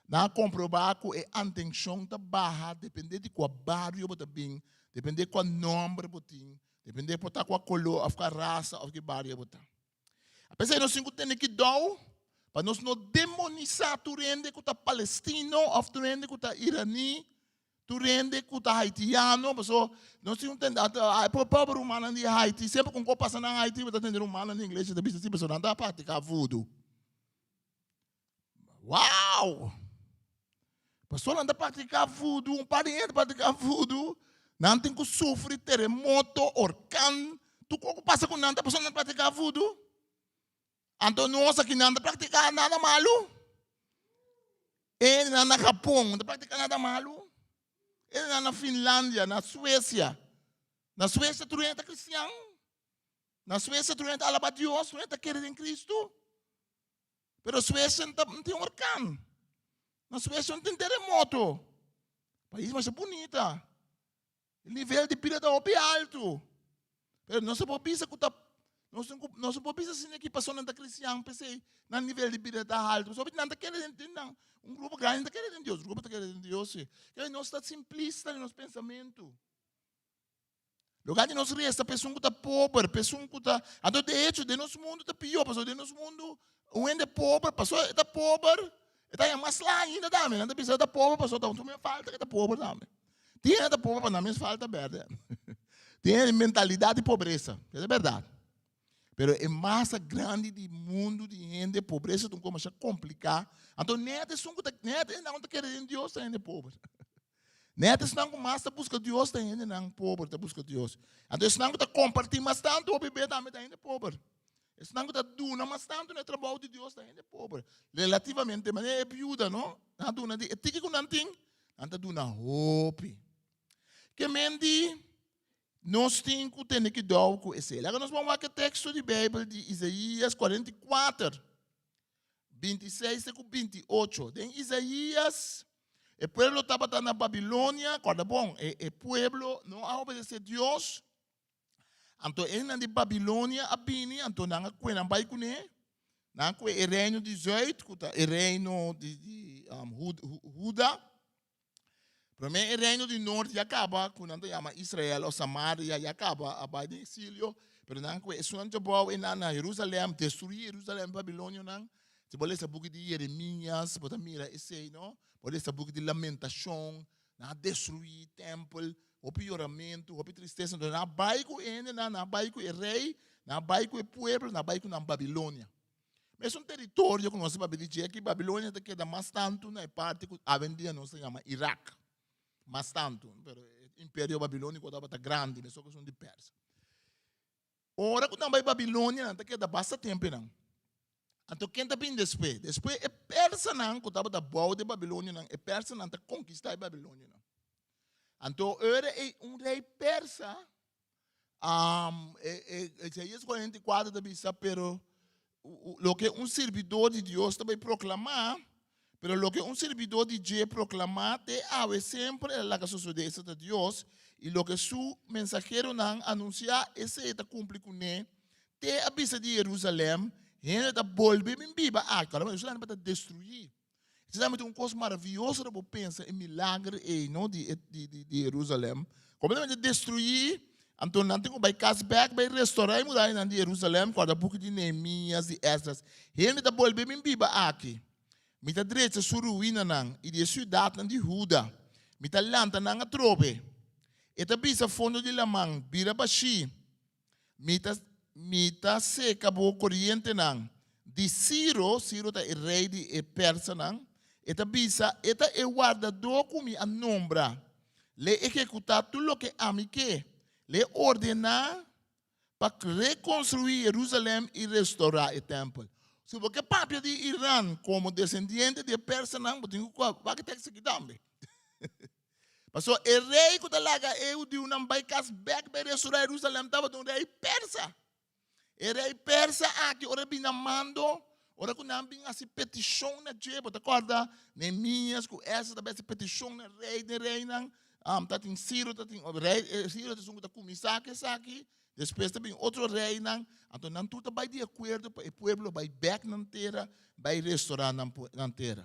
Nan a komprobá ku e antenshon ta baha depende di kua bario bo ta bin, depende kua nòmber bo tin, depende por ta kua koló òf kua rasa òf ki bario bo ta. Apesar nos tin ku tene kidou pa nos no demonisá tur hende ku ta palestino òf tur hende ku ta iraní, tur hende ku ta haitiano, pasobra nos tin un tendensia, e pober rumannan di Haiti, semper ku un kos pasa na Haiti bo ta tende rumannan di iglesia ta bisa si pasobra nan ta praktiká vudu. Wow! Pastor nan ta praktiká vudu, un par di hende ta praktiká vudu, nan tin ku sufri teremoto, orkan, tur kos ku pasa ku nan ta pasobra nan ta praktiká vudu. Anto nos aki nan ta praktiká nada malu. Hendenan na Japon no ta praktiká nada malu. Hendenan na Finlandia, na Suesia. Na Suesia tur hende ta kristian. Na Suesia tur hende ta alabá Dios, tur hende ta kere den Kristu. Pero Suecia no tin orkan. Na Suecia no tin teremoto. Pais masha bunita. E nivel di bida ta hopi altu. Pero nos no por bisa ku ta nos no por bisa asina ki pasobra nan ta kristian p'esei nan nivel di bida ta altu. Pasobra nan ta kere den nan un grupo grandi ta kere den Dios, grupo ta kere den Dios si. Kere nos ta simplista den nos pensamentu. Lugar di nos resa pa esun ku ta pober, pa esun ku ta. Anto de hecho den nos mundu ta pió, pasobra den nos mundu un hende pober, pasobra e ta pober, e ta haña mas sla ainda tambe. Nan ta bisa e ta pober pasobra ta un mes falta ku e ta pober tambe. Tin hende ta pober pa nan mes falta bèrdè. Tin hende mentalidat di pobresa, esei ta bèrdat. Pero e masa grandi di mundu di hende pobresa ta un kos masha kompliká. Anto nèt esun ku ta nèt esnan ku ta kere den Dios ta hende pober. Nèt esnan ku mas ta buska Dios ta hendenan pober ta buska Dios. Anto esnan ku ta kompartí mas tantu hopi be tambe ta hende pober. Esnan ku ta duna mas tantu na e trabou di Dios ta hende pober. Relativamente, manera e biuda, no? Nan a duna di e tiki ku nan tin, nan ta duna hopi. Ke men di nos tin ku tene kidou ku esei. Laga nos ban wak e teksto di Beibel di Isaías 44, 26 te ku 28. Den Isaías E pueblo tabata na Babilonia, kòrda bon, e e pueblo no a obedesé Dios. Anto esnan di Babilonia a bini, anto nan a kue nan bai kuné. Nan a kue e reino di zùit, ku ta e reino di di Huda. Promé e reino di nort ya kaba, ku nan ta yama Israel òf Samaria, ya kaba a bai den eksilio, pero nan a kue esunnan djabou einan na Herusalèm, destruí Herusalèm, babilonionan. Si bo lesa buki di Jeremias, bo ta mira esei, no? Bo lesa buki di Lamentashon, nan a destruí tèmpel, hopi yoramentu, hopi tristesa. Entonces nan a bai ku e hendenan, nan a bai ku e rei, nan a bai ku e pueblo, nan a bai ku nan Babilonia. Mesun teritorio ku nos ta papia di dje aki, Babilonia ta keda mas tantu na e parti ku awendia nos ta yama Irak. Mas tantu, pero e imperio babilóniko tabata grandi, mesun ku esun di Persia. Ora ku nan bai Babilonia, nan ta keda basta tempu einan. Anto ken ta bini despues? Despues e persanan ku tabata bou di e babilonionan, e persanan ta konkistá e babilonionan. Anto ora e un rei persa, um, e, e, Isaías 44 ta bisa, pero loke un sirbidó di Dios ta bai proklamá, pero loke un sirbidó di dje proklamá te awe semper el a laga sosodé, esta ta Dios, i loke su mensaheronan anunsiá, esei ta kumpli kuné, te a bisa di Jerusalèm, Hende ta bolbe bin biba aki. Ora Jerusalèm tabata destruí. Esei tambe ta un kos maravioso ora bo pensa e milager ei, no, di e di di di Jerusalèm. Kompletamente destruí, anto nan tin ku bai kas bèk bai restorá e murayanan di Jerusalèm, kòrda buki di Nehemias, di Esdras. Hende ta bolbe bin biba aki. Mi ta drecha su ruinanan i di e siudatnan di Huda. Mi ta lanta nan atrobe. E ta bisa fondo di laman, Bira bashí. Mi ta, mi ta seka bo korientenan. Di Siro, Siro ta e rei di e persanan, e ta bisa, E ta e wardadó ku mi a nombra. L'e ehekutá tur loke ami ke. L'e ordená pa rekonstruí Jerusalèm i restourá e tèmpel. Si bo ke papia di Iran komo desendiente di e persanan, bo tin ku wak e tekst aki tambe. Pasobra e rei ku ta laga e hudiunan bai kas bèk bai restorá Jerusalèm tabata un rei persa. E rei persa aki ora e bin na mando, ora ku nan bin hasi petishon na dje, bo ta kòrda Nehemias ku Esdras ta bai hasi petishon na rei den reinan, ta tin Siro, ta tin rei Siro ta esun ku ta kuminsá ku esaki, despues ta bin otro reinan, anto nan tur ta bai di akuerdo pa e pueblo bai bèk nan tera, bai restorá nan tera.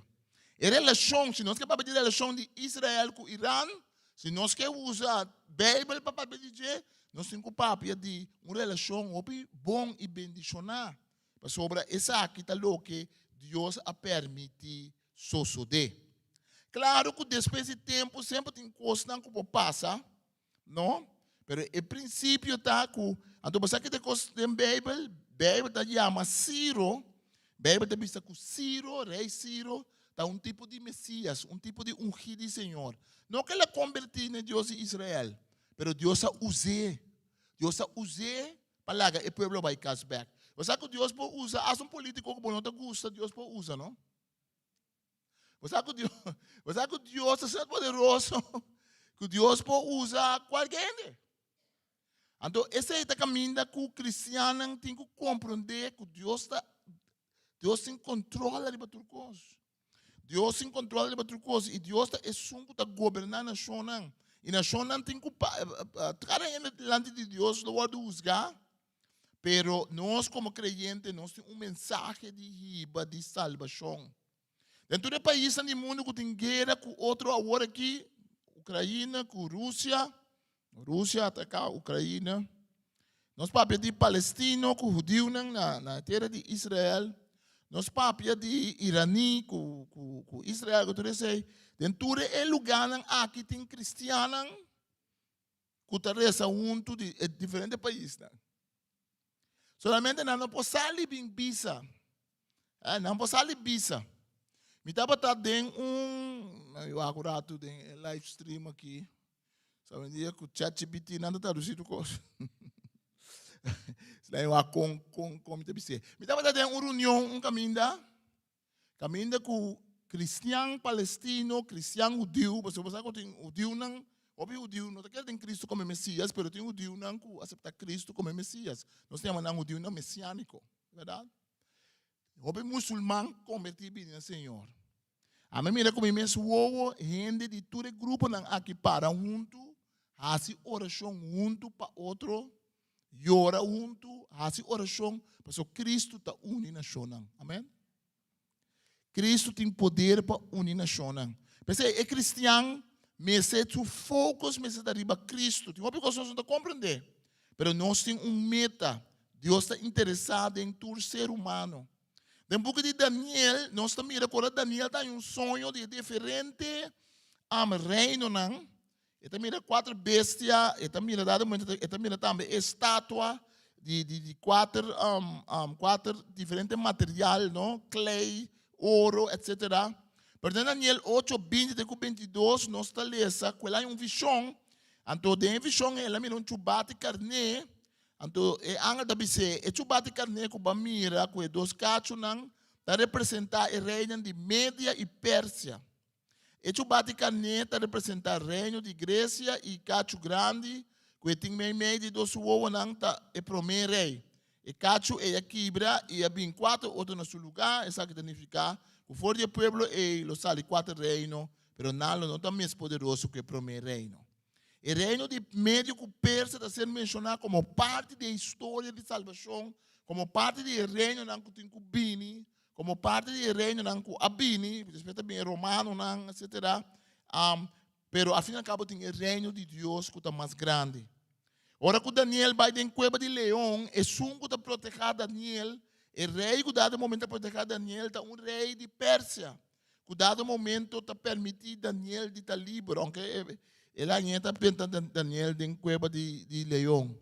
E relashon, si nos ke papia di relashon di Israel ku Iran, si nos ke usa Beibel pa papia di dje, nos tin ku papia di un relashon hopi bon i bendishoná, pasobra esaki ta loke Dios a permití sosodé. Klaru ku despues di tempu semper tin kosnan ku por pasa, no? Pero e prinsipio ta ku, anto bo sa ki ta e kos den Beibel? Beibel ta yama Siro, Beibel ta bisa ku Siro, rei Siro, ta un tipo di Mesias, un tipo di ungí di Señor. No ku el a kombertí na e Dios di Israel, pero Dios a us'é. Dios a us'é pa laga e pueblo bai kas bèk. Bo sa ku Dios por usa hasta un polítiko ku bo no ta gusta, Dios por usa, no? Bo sa ku Dios, bo sa ku Dios ta asina poderoso ku Dios por usa kualke hende. Anto esei ta kaminda ku kristiannan tin ku komprondé ku Dios ta Dios tin kontrol riba tur kos. Dios tin kontrol riba tur kos i Dios ta esun ku ta goberná nashonnan. I nashonnan tin ku kada hende dilanti di Dios lo wòrdu husgá. Pero nos komo kreyente nos tin un mensahe di hiba di salbashon. Den tur e paisnan di mundu ku tin guera ku otro awor aki, Ukraina ku Rusia, Rusia ataká Ukraina. Nos papia di palestino ku hudiunan na na tera di Israel. Nos papia di iraní ku ku ku Israel ku tur esei. Den tur e lugánan aki tin kristiannan ku ta resa huntu di e diferente paisnan. Solamente nan no por sali bin bisa. Eh, nan por sali bisa. Mi tabata den un, mi wak un ratu den e live stream aki. Saben dia ku ChatGPT nan ta tradusi tur kos. Sla mi wak kon, kon, kon mi ta bis'é. Mi tabata den un reunion un kaminda. Kaminda ku kristian palestino, kristian hudiu, pasobra bo sa ku tin hudiunan, hopi hudiu no ta kere den Kristu komo e Mesias, pero tin hudiunan ku aseptá Kristu komo e Mesias. Nos ta yama nan hudiunan mesiániko, bèrdat? Hopi musulman kombertí bini na Señor. Ami a mira ku mi mes wowo hende di tur e gruponan aki para huntu, hasi orashon huntu pa otro, Yora huntu, hasi orashon, pasobra Kristu ta uni nashonnan. Amen. Kristu tin poder pa uni nashonnan. P'esei e kristian mester su focus mester ta riba Kristu. Tin hopi kos nos no ta komprendé, pero nos tin un meta. Dios ta interesá den tur ser humano. Den buki di Daniel nos ta mira ku ora Daniel ta haña un soño di e diferente reinonan, E ta mira kuater bestia, e ta mira dado momento e ta mira tambe e estatua di di di kuater um, um, kuater diferente material, no? Klei, oro, etcétera. Pero den Daniel 8, 20 te ku 22 nos ta lesa ku el a haña un vishon, anto den e vishon el a mira un chubati karné, anto e angel ta bis'é, e chubati karné ku bo a mira ku e dos kachunan ta representá e reinan di Media i Persia. E chubati karné ta representá reino di Gresia i kachu grandi ku e tin meimei di dos wowonan ta e promé rei. E kachu ei a kibra i a bin kuater otro na su lugá, esaki ta nifiká ku for di e pueblo ei lo sali kuater reino, pero nan lo no ta mes poderoso ku e promé reino. E reino di Medio ku Persia ta ser menshoná komo parti di e historia di salbashon, komo parti di e reinonan ku tin ku bini Como parti di e reinonan cu a bini, despues ta bini e romanonan, etcetera, um, pero al fin y al cabo tin e reino di Dios cu ta mas grandi. Ora cu Daniel bai den cueva di leon, esun cu ta proteha Daniel, e rey cu dado momento ta proteha Daniel ta un rey di Persia, cu dado momento ta permiti Daniel di ta liber, aunke el a ñe ta benta Daniel den cueva di, di leon.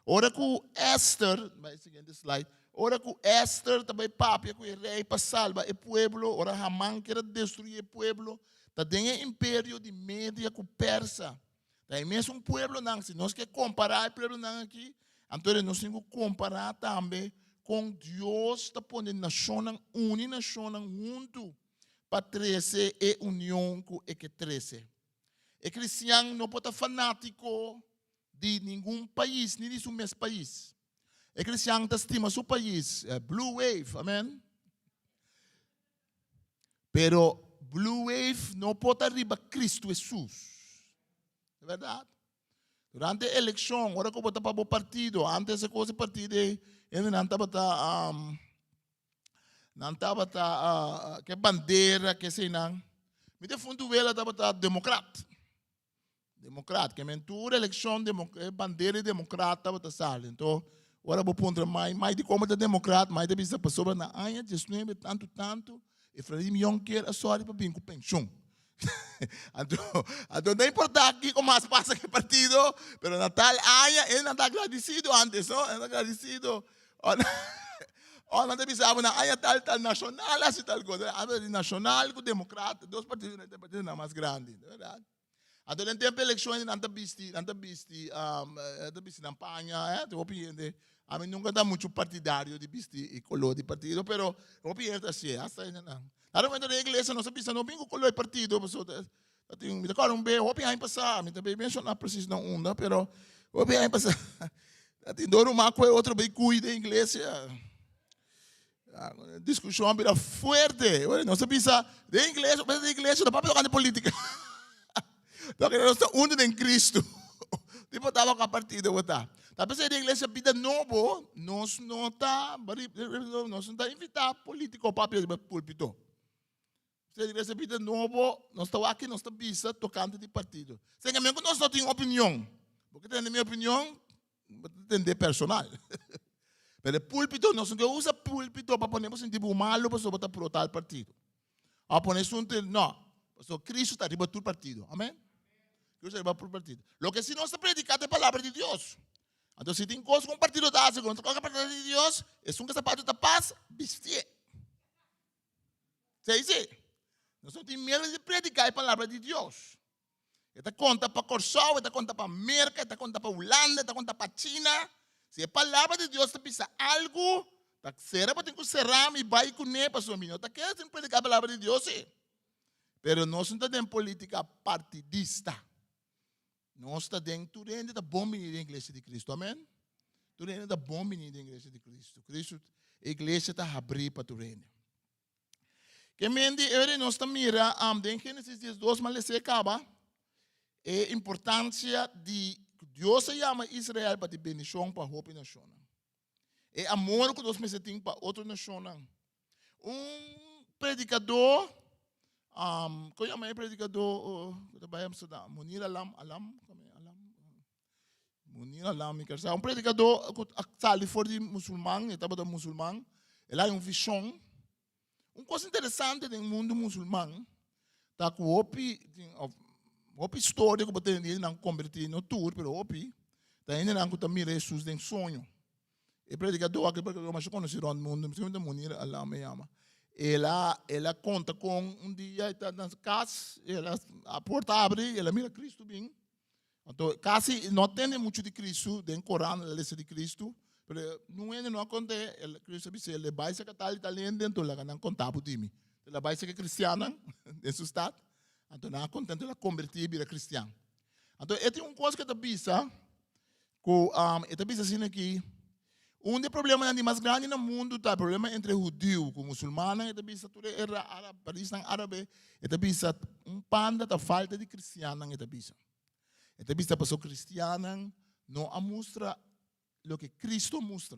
Ora cu Esther, bai siguiente slide, ora cu Esther ta bai papia cu e rey pa salba e pueblo, ora Haman kier a destrui e pueblo, ta den e imperio di Media cu Persa. Ta e mesun pueblonan, si nos ke kompará e pueblonan aki, anto nos tin ku kompará tambe kon Dios ta pone nashonnan, uni nashonnan huntu pa trese e union ku e ke trese. E kristian no por ta fanátiko di ningun pais, ni di su mes pais. E kristian ta stima su pais, blue wave, amen. Pero Blue Wave no por ta riba Cristo Jesus. De verdad. Durante eleccion, ora cu bo ta pa bo partido, antes e cosa partido ei, hende nan tabata, um, nan tabata, uh, ke bandera, ke sei nan. Mi defuntu wela tabata democrat. Democrat, ke men tur elekshon e bandera di democrat tabata sali. Anto, ora bo puntra mai, mai di komo ta democrat, mai ta bisa pasobra na aña diesnuebe tantu tantu, Efraim Jonker a sòri pa bin ku penshun. Anto, anto no importa kiko mas pasa ku e partido, pero na tal aña e nan ta agradisido antes, no? E nan ta agradisido. Ora nan ta bisa bo na aña tal tal nashonal hasi tal cosa. Anto di nashonal ku democrat, dos partido nan ta e partidonan mas grandi, no berdad? Anto den tempo eleccion nan ta bisti, nan ta bisti, um, ta bisti nan paña, eh, te hopi hende. A mi nunca ta mucho partidario di bisti e color di partido, pero hopi hende ta hacié, hasta hende nan. Ahora momento den iglesia nos a bisa no bin cu color di partido, pasobra ta, ta tin, mi ta acorda un be hopi aña pasa, mi ta bay menciona precies na unda, pero hopi aña pasa, ta tin dos ruman cu e otro bay cuy den iglesia. Discusion a bira fuerte. Oye, nos a bisa, den iglesia, den iglesia, no papia tocante política. Porque nos ta uno den Cristo. Tipo taba ka partido bota. Ta pensei den iglesia Vida Nobo, nos no ta, nos no ta invita político papia riba púlpito. Pensei iglesia Vida Nobo, nos ta wak nos ta bisa tocante di partido. Sen que nos no tin opinion. Porque tende mi opinion, tende personal. Pero e púlpito, nos no usa púlpito pa pone bo sinti bo malo pasobra bo ta pro tal partido. A pone asunto, no. Pasobra Cristo ta riba tur partido. Amen? Cristo ta riba tur partido. Loke si nos ta predica ta e palabra di Dios. Anto si tin cos cu un partido ta haci cu no ta contra e palabra di Dios, esun cu e zapato ta pas, bistié. Sey si. Nos no tin miedo di predica e palabra di Dios. E ta konta pa Kòrsou, e ta konta pa Merka, e ta konta pa Hulanda, e ta konta pa China. Si e palabra di Dios ta bisa algu, ta sera bo tin ku sera mi bai kuné pasobra mi no ta kere sin prediká e palabra di Dios sí. Pero nos no ta den polítika partidista. Nos ta den tur hende ta bon bini den iglesia di Kristu. Amen. Tur hende ta bon bini den iglesia di Kristu. Kristu, e iglesia ta habrí pa tur hende. Ke men di eri nos ta mira um, den Génesis 12, mas lese kaba, e importancia di Dios a yama Israel pa di bendicion pa hopi nacionnan. E amor ku nos mester tin pa otro nacionnan. Un predicador, um, kon yama e predicador uh, ku ta bai Amsterdam? Munir Alam, Alam, Alam? Munir Alam, mi ker sa. Un predicador ku a sali for di musulman, e tabata musulman, el a haña un vision. Un kos interesante den mundu musulman ta ku hopi tin of hopi storia ku bo tende di hendenan ku kombertí, no tur, pero hopi, ta hendenan ku ta mira Hesus den soño. E predikadó aki, e predikadó masha konosí rònt mundu, mi ta Munir Alam e yama. El a el a konta kon un dia e ta na su kas, el a a porta abri, el a mira Kristu bin. Anto casi no tende mucho di Cristo, den Koran la lesa di Cristo, pero nun hende no a conte, el Cristo a bisa, el bai saca tal y tal hende, anto laga nan conta bo di mi. El a bai saca cristiannan den su stad, anto nan a conta, anto el a converti y bira cristian. Anto e tin un cos cu e ta bisa, cu e ta bisa asina aki, Un di e problemanan di mas grandi na mundu ta e problema entre hudiu ku musulmannan. E ta bisa tur e paisnan árabe, e ta bisa un panda ta falta di kristiannan, e ta bisa. E ta bisa pasobra kristiannan no a mustra loke Kristu a mustra.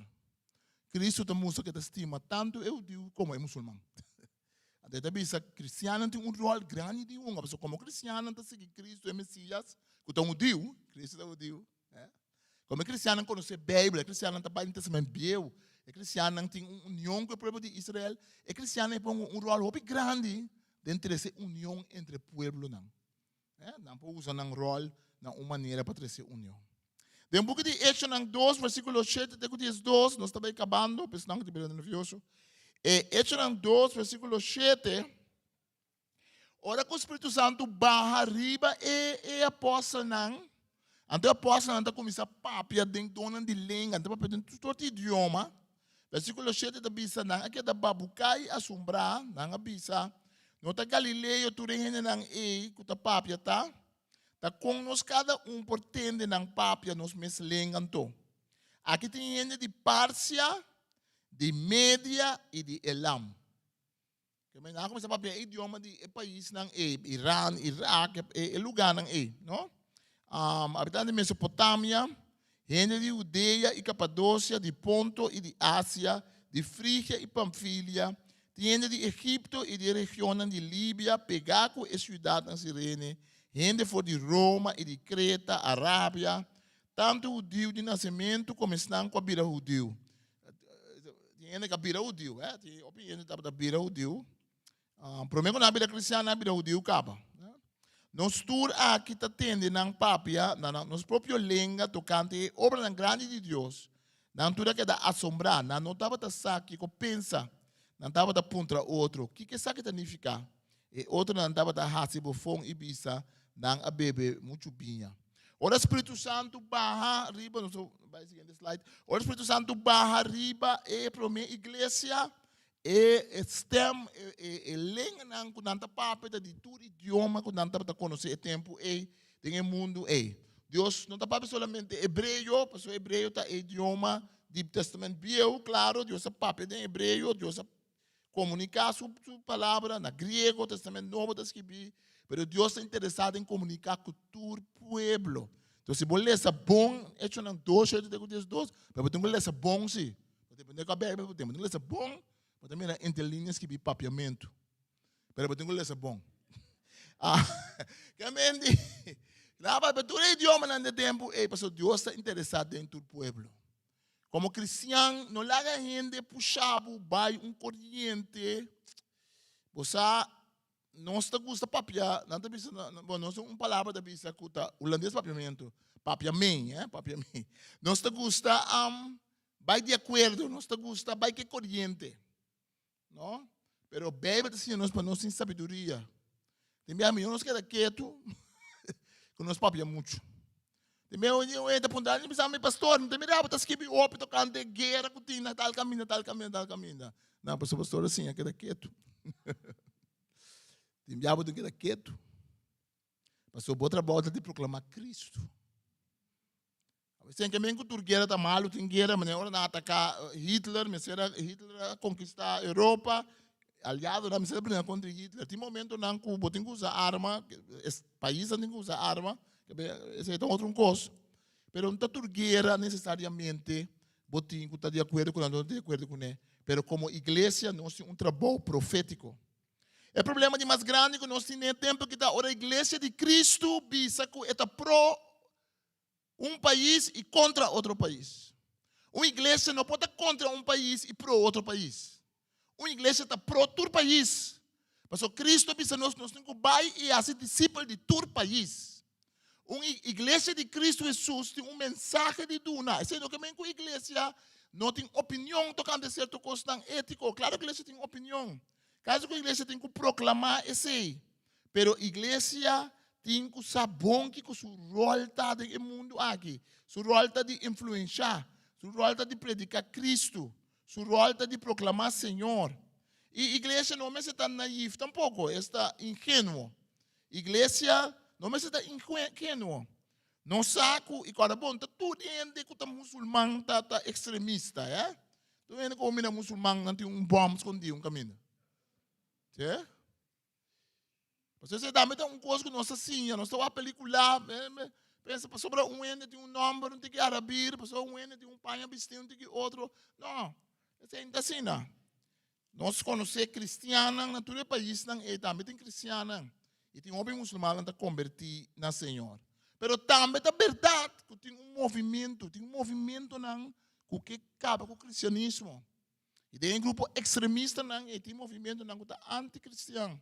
Kristu ta mustra ku e ta stima tantu e hudiu komo e musulman. Anto e ta bisa kristiannan tin un ròl grandi di hunga pasobra komo kristiannan ta sigui Kristu e Mesias ku ta un hudiu, Kristu ta hudiu. Como e cristiannan conoce Bijbel, e cristiannan ta bay den Testament Bieu, e cristiannan tin un union cu e pueblo di Israel, e cristiannan e pongo un rol hopi grandi den trece union entre pueblonan. Nan por usa nan rol na un manera pa trece union. Den buki di Echonan 2, versiculo 7 te cu 12, nos ta bay cabando, pa esnan cu ta bira nervioso. E Echonan 2, versiculo 7, Ora ku Spiritu Santu baha riba e e apòstelnan, anto e apòstelnan ta kuminsá papia den donnan di lenga, nan ta papia den tur sorti idioma. Versíkulo shete ta bisa, Nan a keda babuká i asombrá, nan a bisa, No ta galileo tur e hendenan ei ku ta papia ta? Ta kon nos kada un por tende nan papia nos mes lenga anto? Aki tin hende di Parsia, di Media i di Elam. Ke men nan a kuminsá papia e idioma di e paisnan ei, Iran, Irak, e lugánan ei, no? Habitante di Mesopotamia, hende di Hudea i Kapadosia, di Ponto i di Asia, di Frigia i Pamfilia, tin hende di Egipto i di e regionnan di Libia pegá ku e siudatnan Sirene, hende for di Roma i di Kreta, Arabia, tantu hudiu di nasementu komo esnan ku a bira hudiu. Tin hende ku a bira hudiu, eh? Tin hopi hende tabata bira hudiu. Ah, promé ku nan a bira kristian, nan a bira hudiu kaba. Nos tur aki ta tende nan papia na nan, nos propio lenga tokante e obranan grandi di Dios. Nan tur a keda asombrá. Nan no tabata sa kiko pensa. Nan tabata puntra otro, Kiko esaki ta nifiká? E otronan tabata hasi bofon i bisa, Nan a bebe muchu biña. Ora Spiritu Santu baha riba, nos bai siguiente slide. Ora Spiritu Santu baha riba e promé iglesia, e stem, e lenganan ku nan ta papia ta di tur idioma ku nan tabata konosé e tempu ei den e mundu ei. Dios no ta papia solamente hebreo, pasobra hebreo ta e idioma di Testament Bieu, klaro, Dios a papia den hebreo, Dios a komuniká su palabra na griego, Testament Nobo ta skibí, pero Dios ta interesá den komuniká ku tur pueblo. Entonces, si bo lesa bon Echonan 2, 7 te ku 12, pero bo tin ku lesa bon sí. Bo depende ku Beibel bo tin, bo tin ku lesa bon, bo ta mira entre líneas skibí papiamentu. Pero bo tin ku lesa bon. Ah, ke men di, nan a papia tur e idiomanan di e tempu ei, pasobra Dios ta interesá den tur pueblo. Komo kristian, no laga hende pusha bo bai un koriente. Bo sa, nos ta gusta papia, nan ta bisa, bon, nos un palabra ta bisa ku ta hulandes papiamentu, papiamen, eh, papiamen. Nos ta gusta um, bai di akuerdo, nos ta gusta bai ke koriente. No? Pero Bijbel ta siña nos pa nos tin sabiduria. Tin bia mihor nos keda ketu ku nos papia muchu. Tin bia un hende ta puntra, mi bisa mi pastor, mi ta mira bo ta skibi hopi tokante guera ku tin na tal kaminda, tal kaminda, tal kaminda. No, pasobra pastor a siña keda ketu. Tin bia bo tin keda ketu. Pasobra bo trabou ta di proklama Kristu. Sen ke men ku tur guera ta malu, tin guera, manera ora nan ataka Hitler, mester a Hitler a konkistá Europa, aliadonan mester a bringa kontra Hitler. Tin momentonan ku bo tin ku usa arma, e paisnan tin ku usa arma, esei ta otro un kos. Pero no ta tur guera nesesariamente bo tin ku ta di akuerdo ku nan, no ta di akuerdo kuné. Pero komo iglesia nos tin un trabou profétiko. E problema di mas grandi ku nos tin den e tempu aki ta ora iglesia di Kristu bisa ku e ta pro Un pais i kontra otro pais. Un iglesia no por ta kontra un pais i pro otro pais. Un iglesia ta pro tur pais. Pasobra Cristo a bisa nos, nos tin ku bai i hasi disipel di tur pais. Un iglesia di Cristo Jesus tin un mensahe di duna. Esei no ke men ku iglesia no tin opinion tokante sierto kosnan étiko. Klaro ku iglesia tin opinion. Kaso ku iglesia tin ku proklamá esei. Pero iglesia tin ku sa bon kiko su ròl ta den e mundu aki. Su ròl ta di influenshá, su ròl ta di prediká Kristu, su ròl ta di proklamá Señor. I iglesia no mester ta naïf tampoko, esta ingenuo. Iglesia no mester ta ingenuo. Nos sa ku, i kòrda bon, ta tur hende ku ta musulman ta ta ekstremista, eh. Tur hende ku mira musulman nan tin un bòm skondí un kaminda. Sí? Pasobra esei tambe ta un kos ku nos ta siña, nos ta wak pelikula, pensa pasobra un hende tin un nòmber un tiki arabir, pasobra un hende tin un paña bistí un tiki otro. No, esei no ta asina. Nos konosé kristiannan na tur e paisnan ei tambe tin kristiannan i tin hopi musulmannan ta kombertí na Señor. Pero tambe ta bèrdat ku tin un movimentu, tin movimentunan ku ke kaba ku kristianismo. I den e grupo ekstremistanan ei tin movimentunan ku ta anti-kristian.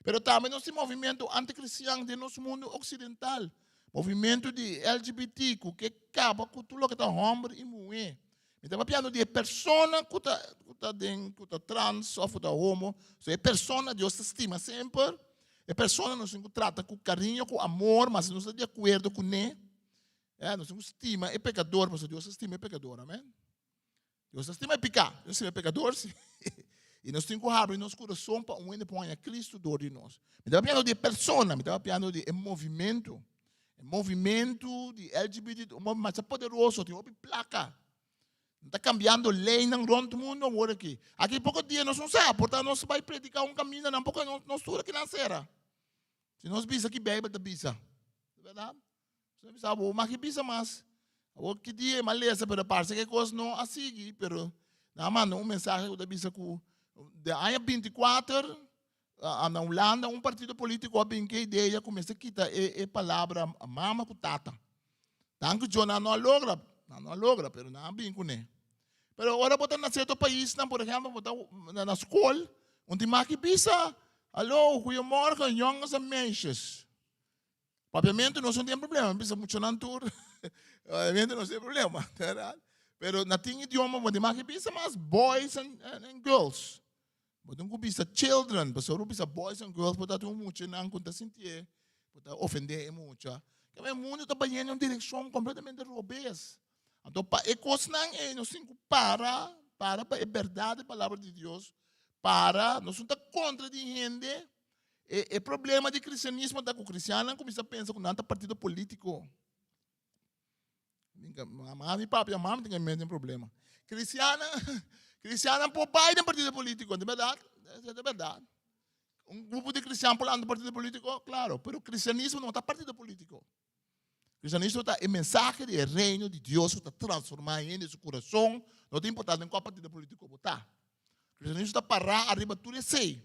Pero tambe nos tin movimentu anti-kristian den nos mundu oksidental. Movimentu di LGBT ku ke kaba ku tur loke ta hòmber i muhé. Mi ta papiando di e persona ku ta ku ta den ku ta trans òf ku ta homo. So e persona Dios ta stima semper. E persona nos tin ku trata ku kariño, ku amor, mas nos ta di akuerdo kuné. Nos tin ku stima e pekador pasobra Dios ta stima e pekador. Amen. Dios ta stima e piká, Dios stima e pekador, sí. I nos tin ku habri nos kurason pa un hende por haña Kristu dor di nos. Mi ta papiando di e persona, mi ta papiando di e movimentu. E movimentu di LGBT, un movimentu masha poderoso, tin hopi plaka. Nan ta kambiando leinan rònt mundu awor aki. Aki poko dia nos no sa, por ta nos bai prediká un kaminda nan poko nos tur aki nan sera. Si nos bisa ki Beibel ta bisa, bèrdat? Nos bisa bo maki bisa mas. Awor ki dia e malesa, pero parse ke kos no a sigui, pero nan a manda un mensahe ku ta bisa ku den aña 24 na Hulanda un partido politiko a bin ke idea ku mester kita e e palabra mama ku tata. Danki Dios nan no a logra, nan no a logra, pero nan a bin kuné. Pero ora bo ta na sierto paisnan, por ehempel, bo ta na skol, un tin maki bisa, Hallo, goeiemorgen jongens en meisjes. Papiamentu nos no tin problema, mi bisa muchanan tur, papiamentu nos tin problema, verdad? Pero na tin idioma bo tin mag bisa mas boys and, and, and girls. Bo tin ku bisa children, pasobra bo bisa boys and girls, bo ta tin un muchanan ku ta sintié. Bo ta ofendé e mucha. E mundu ta bayendo un direkshon kompletamente robes. Anto pa e kosnan ei nos tin ku para, para pa e bèrdat di palabra di Dios, para, nos no ta kontra di hende. E e problema di kristianismo ta ku kristiannan kuminsá pensa ku nan ta partido polítiko. Mami papi a mami tin e mes problema. Kristiannan, kristiannan por bai den partido polítiko, di bèrdat, esei ta bèrdat. Un grupo di kristian por lanta partido polítiko, klaro, pero kristianismo no ta partido polítiko. Kristianismo ta e mensahe di e reino di Dios ku ta transformá hende su kurason, no ta importá den kua partido polítiko bo ta. Kristianismo ta pará ariba tur esei.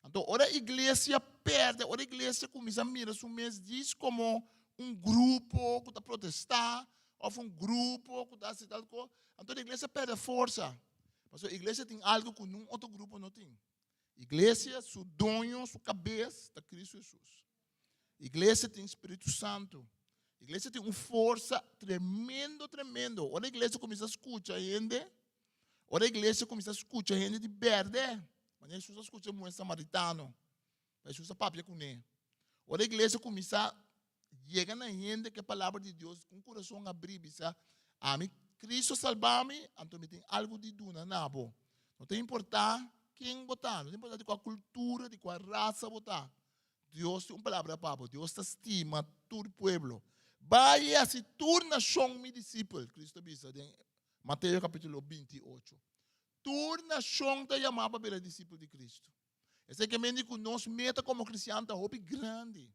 Anto ora iglesia pèrdè, ora iglesia kuminsá mira su mes djis komo un grupo ku ta protestá òf un grupo ku ta hasi tal kos, anto e iglesia pèrdè forsa. Pasobra iglesia tin algu ku niun otro grupo no tin. Iglesia su doño, su kabes ta Kristu Hesus. Iglesia tin Spiritu Santu. Iglesia tin un forsa tremendo, tremendo. Ora iglesia kuminsá skucha hende, ora iglesia kuminsá skucha hende di bèrdè, manera Hesus a skucha e muhé samaritano, Hesus a papia kuné. Ora iglesia kuminsá yega na hende ku e palabra di Dios ku un kurason abrí, bisa, Ami, Kristu a salba mi, anto mi tin algu di duna na bo. No ta importá ken bo ta, no ta importá di kua kultura, di kua rasa bo ta. Dios tin un palabra pa bo. Dios ta stima tur pueblo. Bai i hasi tur nashon mi disipel, Kristu a bisa den Mateo kapítulo 28. Tur nashon ta yamá pa bira disipel di Kristu. Esei ke mende ku nos meta komo kristian ta hopi grandi.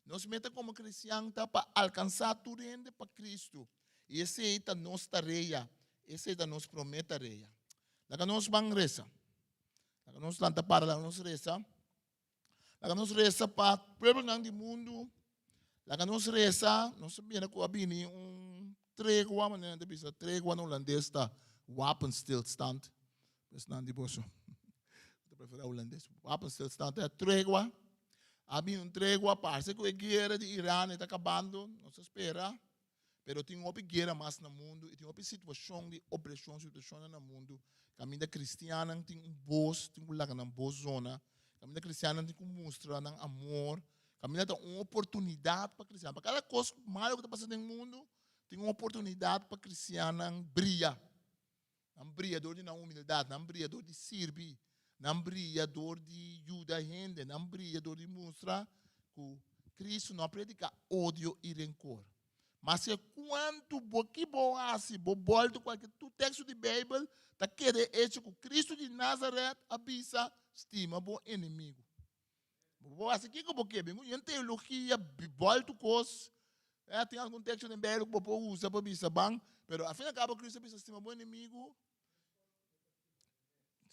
Nos meta komo kristian ta pa alkansá tur hende pa Kristu. I esei ta nos tarea. Esei ta nos promé tarea. Laga nos ban resa. Laga nos lanta para, laga nos resa. Laga nos resa pa pueblonan di mundu. Laga nos resa, nos a mira ku a bini un tregua, manera nan ta bisa tregua na hulandes ta wapenstilstand. Esnan di boso ta prefera hulandes. Wapenstilstand ta tregua. A bini un tregua, parse ku e guera di Iran e ta kabando, nos ta spera. Pero tin hopi guera mas na mundu i tin hopi situashon di opreshon, situashonnan na mundu kaminda kristiannan tin un bos, tin ku laga nan bos zona, kaminda kristiannan tin ku mustra nan amor, kaminda ta un oportunidat pa kristian. Pa kada kos malu ku ta pasa den mundu, tin un oportunidat pa kristiannan bria. Nan bria dor di nan humildat, nan bria dor di sirbi, nan bria dor di yuda hende, nan bria dor di mustra ku Kristu no a prediká odio i renkor. Maske kuantu bo ki bo hasi, bo bòltu kualke tur teksto di Beibel, ta keda e echo ku Kristu di Nazaret a bisa, Stima bo enemigu. Bo por hasi kiko bo ke, bin ku yen teologia, bòltu kos. Eh, tin algun teksto den Beibel ku bo por usa pa bisa ban, pero al fin y al kabo Kristu a bisa stima bo enemigu.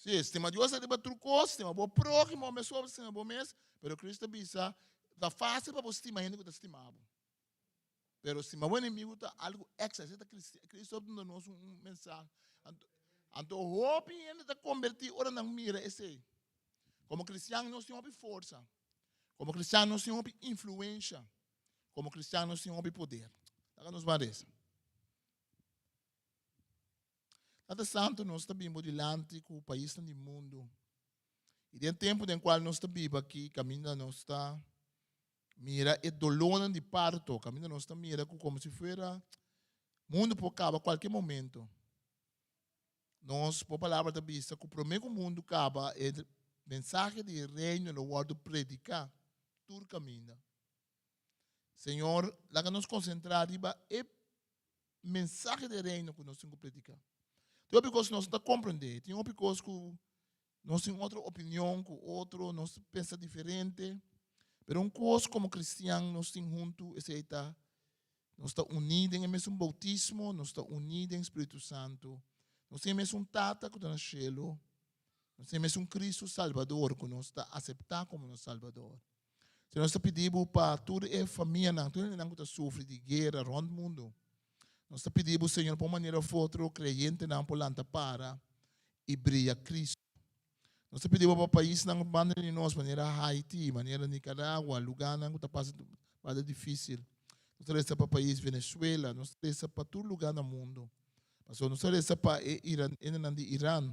Sí, stima Dios ariba tur kos, stima bo próhimo mesora stima bo mes, pero Kristu a bisa, ta fásil pa bo stima hende ku ta stima bo. Pero stima bo enemigu ta algu extra, esei ta Kristu a duna nos un mensahe. Anto, anto hopi hende ta kombertí ora nan mira esei. Komo kristian nos tin hopi forsa. Komo kristian nos tin hopi influensha. Komo kristian nos tin hopi poder. Laga nos ban resa. Tata Santu, nos ta bin bo dilanti ku paisnan di mundu. I den tempu den kual nos ta biba aki, kaminda nos ta mira e dolónan di parto, kaminda nos ta mira ku komo si fuera mundu por kaba kualke momento. Nos, bo palabra ta bisa ku promé ku mundu kaba, e mensahe di e Reino lo wòrdu prediká tur kaminda. Señor, laga nos konsentrá riba e mensahe di e Reino ku nos tin ku prediká. Tin hopi kos nos no ta komprendé, tin hopi kos ku nos tin otro opinion ku otro, nos ta pensa diferente, pero un kos komo kristian nos tin huntu, esei ta Nos ta uní den e mesun boutismo, nos ta uní den Spiritu Santu. Nos tin e mesun Tata ku ta na shelu. Nos tin e mesun Kristu Salbador ku nos ta aseptá komo nos Salbador. Señor, nos ta pidi Bo pa tur e famianan, tur hendenan ku ta sufri di guera rònt mundu. Nos ta pidi Bo, Señor, pa un manera òf otro kreyentenan por lanta para i bria Kristu. Nos ta pidi Bo pa paisnan banda di nos, manera Haiti, manera Nicaragua, lugánan ku ta pasa bada difísil. Nos ta resa pa pais Venezuela, nos ta resa pa tur lugá na mundu. Pasobra nos ta resa pa e hendenan di Iran,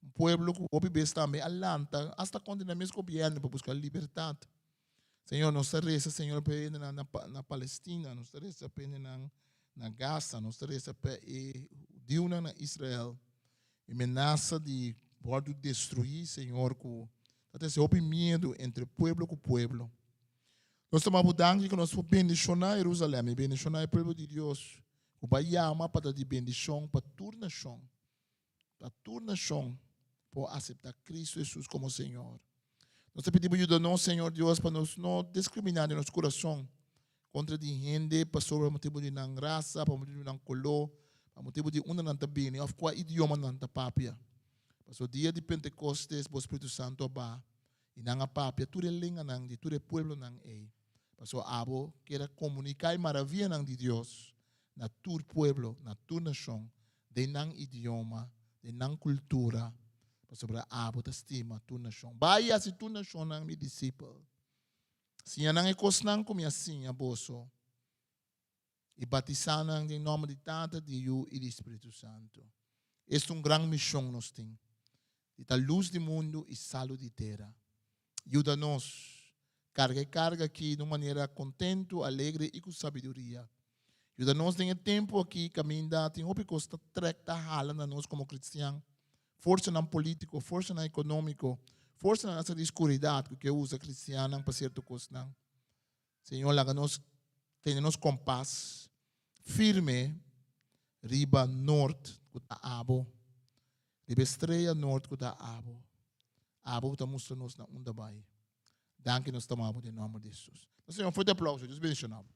un pueblo ku hopi bes tambe a lanta asta kontra nan mes gobièrnu pa buska libertat. Señor, nos ta resa, Señor, pa e hendenan na, na Palestina, nos ta resa pa e hendenan na Gaza, nos ta resa pa e hudiunan na Israel. E menasa di wòrdu destruí, Señor, ku ta trese hopi miedu entre pueblo ku pueblo. Nos ta manda bo danki ku nos por bendishoná Jerusalèm i bendishoná e pueblo di Dios ku bo a yama pa ta di bendishon pa tur nashon, pa tur nashon por aseptá Kristu Hesus komo Señor. Nos ta pidi bo yuda nos, Señor Dios, pa nos no diskriminá den nos kurason kontra di hende pasobra pa motibu di nan rasa, pa motibu di nan koló, pa motibu di unda nan ta bini òf kua idioma nan ta papia. Pasobra dia di Pentekostes bo Spiritu Santu a baha i nan a papia tur e lenganan di tur e pueblonan ei, pasobra abo kier a komuniká e maravianan di Dios na tur pueblo, na tur nashon, den nan idioma, den nan kultura, pasobra abo ta stima tur nashon. Bai hasi tur nashonnan mi disipel. Siña nan e kosnan ku mi a siña boso, i batisá nan den nòmber di Tata, di Yu i di Spiritu Santu. Esta un gran mishon nos tin, di ta lus di mundu i salu di tera. Yuda nos karga e karga aki di un manera kontentu, alegre i ku sabiduria. Yuda nos den e tempu aki kaminda tin hopi kos ta trèk, ta hala na nos komo kristian, forsanan polítiko, forsanan ekonómiko, forsanan asta di skuridat ku ke usa kristiannan pa sierto kosnan. Señor, laga nos tene nos kompas firme riba nort ku ta abo, riba e strea nort ku ta abo, abo ku ta mustra nos na unda bai. Danki nos ta mabo den nomber di Jesus. Señor, un fuerte aplauso. Dios bendiciona bo.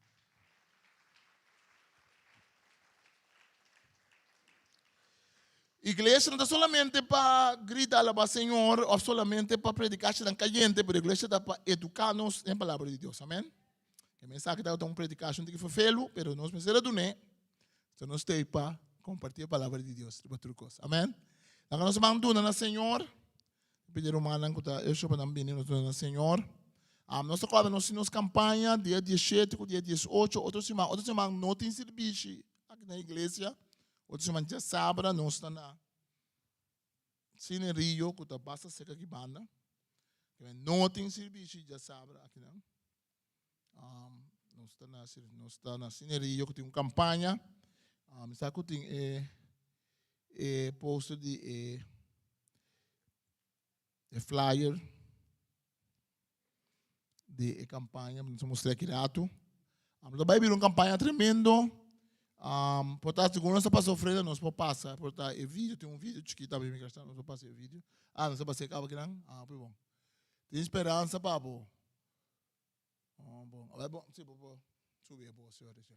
Iglesia no ta solamente pa grita alabá Señor of solamente pa prediká nan kayente, pero iglesia ta pa eduká nos den palabra di Dios. Amén. E mensahe ta un predikashon tiki ferfelu, pero nos mester a dun'é. So nos ta pa kompartí e palabra di Dios riba tur kos. Amén. Laga nos man duna na Señor. Pidi rumannan ku ta esho pa nan bini nos duna na Señor. Um, nos ta kòrda nos tin nos kampaña dia 17 ku dia 18, otro siman. Otro siman no tin sirbishi aki na iglesia. Otro siman djasabra nos ta na Cine Rio ku ta basta serka aki banda. No tin sirbishi djasabra akinan. Um, nos ta na, nos ta na Cine Rio ku tin un kampaña. Um, mi sa ku tin e, e poster di e, e flyer di e campaña, nos a mustra aki rato. Um, lo bai bira un campaña tremendo. Um, por ta, segun nos ta pasa ofrenda, nos por pasa. Por ta e video, tin un video chiquito abi, mi nos por pasa e video. Ah, nos a pasa e caba kinan? Ah, pues bon. Tin speransa pa bo. Oh, bon. A ver, bon, sí, bo, bo. Subi e bo, sorry, sí.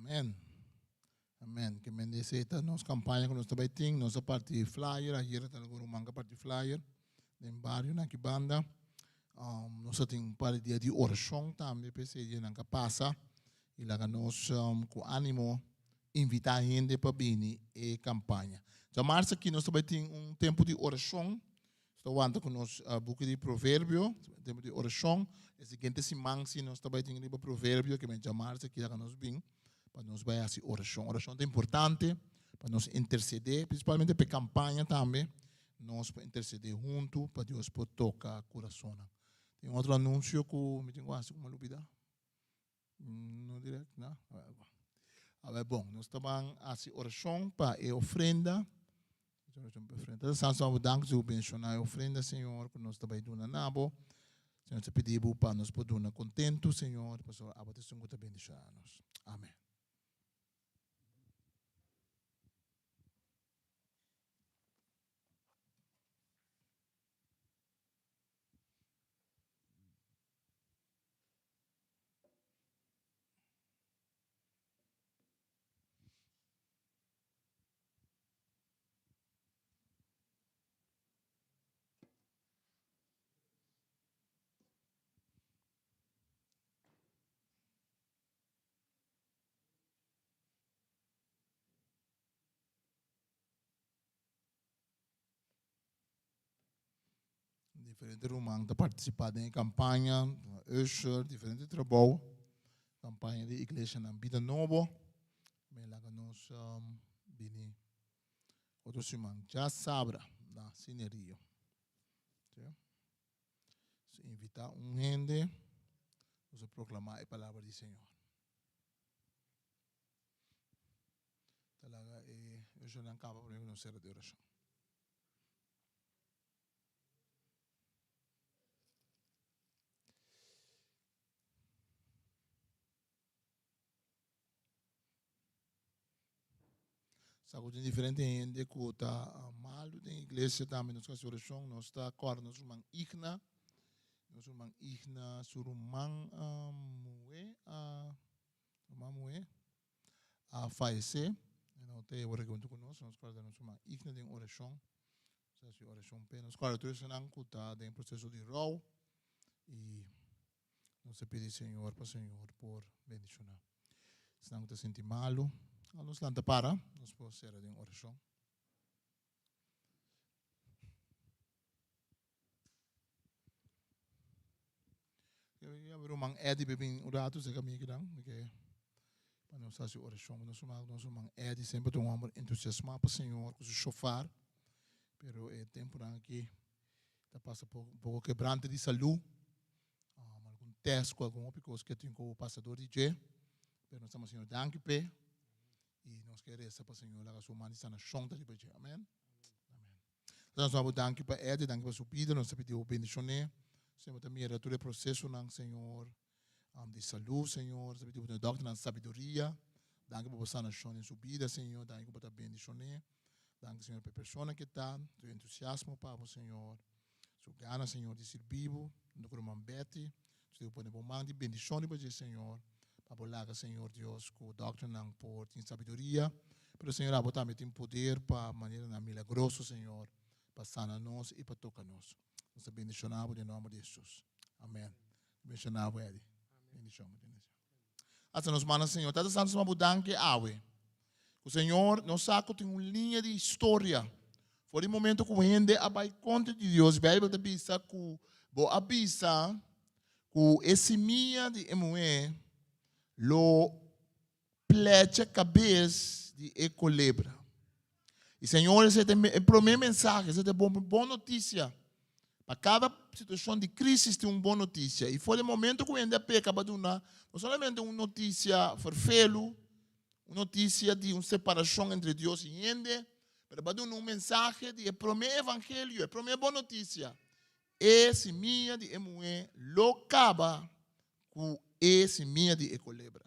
Amen. Amen. Ke men esei ta nos kampaña ku nos ta bai tin. Nos a parti flyer. Ayer ta algun ruman ka parti flyer den bario na aki banda. Um, nos a tin un par di dia di orashon tambe pa esei dianan ka pasa. I laga nos um, ku ánimo invitá hende pa bini e kampaña. Djamarsa aki nos ta bai tin un tempu di orashon. Nos ta wanta ku nos buki di Proverbio, tempu di orashon. E siguiente siman si nos ta bai tin riba Proverbio, ke men djamarsa aki laga nos bin pa nos bai hasi orashon. Orashon ta importante pa nos intersedé, prinsipalmente pa e kampaña tambe, nos por intersedé huntu pa Dios por toka kurasonnan. Tin otro anunsio ku mi tin ku hasi ku mi a lubida? No direct, no? A ver, bon, nos ta ban hasi orashon pa e ofrenda. Orashon pa e ofrenda. Tata Santo, abo danki ku bendishoná e ofrenda, Señor, ku nos ta bai duna na bo. Señor, ta pidi bo pa nos por duna kontentu, Señor, pasobra abo ta esun ku ta bendishoná nos. Amen. Diferente ruman ta partisipá den e kampaña, usher, diferente trabou. Kampaña di iglesianan Bida Nobo. Me laga nos bini otro siman djasabra na Cine Rio. So invitá un hende, nos a proklamá e palabra di Señor. Ta laga e ushernan kaba promé ku nos sera di orashon. Sa ku tin diferente hende ku ta malu den iglesia tambe nos hasi orashon nos ta kòrda nos ruman Igna nos ruman Igna su ruman muhé a ruman muhé a fayesé e no ta ora huntu ku nos nos kòrda nos ruman Igna den orashon nos hasi orashon p'e nos kòrda tur esnan ku ta den proseso di rou i Nos ta pidi Señor pa Señor por bendiciona. Esnan cu ta sinti malu, a nos lanta para, nos por cera den oracion. Ruman Eddie be bin un rato cerca mi kinan, mi ke pa nos haci oracion. Nos ruman, nos ruman Eddie semper ta un homber entusiasma pa Señor cu su shofar, pero e temponan aki ta pasa por un poco kebrante di salú, algun test cu algun hopi cos ke tin cu pasa door di dje, pero nos ta Señor danki p'e y nos ke reza pa Señor laga su man di sanacion ta riba dje. Amen. Amen. Nos ta danki pa Eddie, danki pa su bida, nos ta pidi bo bendicion'é. Señor ta mira tur e procesonan, Señor, di salú, Señor, nos ta pidi bo duna dokternan sabiduria. Danki pa bo sanacion den su bida, Señor, danki cu bo ta bendicion'é. Danki Señor pa e persona ke ta, su entusiasmo pa bo Señor, su gana Señor di sirbi bo, hunto ku ruman Betty, su Dios pone bo man di bendishon riba dje Señor, pa bo laga Señor Dios ku dokternan por tin sabiduria, pero Señor abo tambe tin poder pa maneranan milagroso Señor, pa sana nos i pa toka nos. Nos ta bendishona bo den nomber di Hesus. Amen. Bendishona bo Eddie. Bendishon. Hasta nos manda Señor. Tata Santo, nos danki awe. Ku Señor, nos sa ku tin un liña di historia. For di momento ku hende a bai kontra di Dios, Bijbel ta bisa ku bo a bisa ku e simia di e muhé lo plecha kabes di e kolebra. I Señor, esei ta e promé mensahe, esei ta e bon notisia. Pa kada situashon di krísis tin un bon notisia. I for di momento ku hende a peka pa duna no solamente un notisia ferfelu, un notisia di un separashon entre Dios i hende, pero pa duna un mensahe di e promé evangelio, e promé bon notisia, e simia di e muhé lo kaba ku e simia di e kolebra.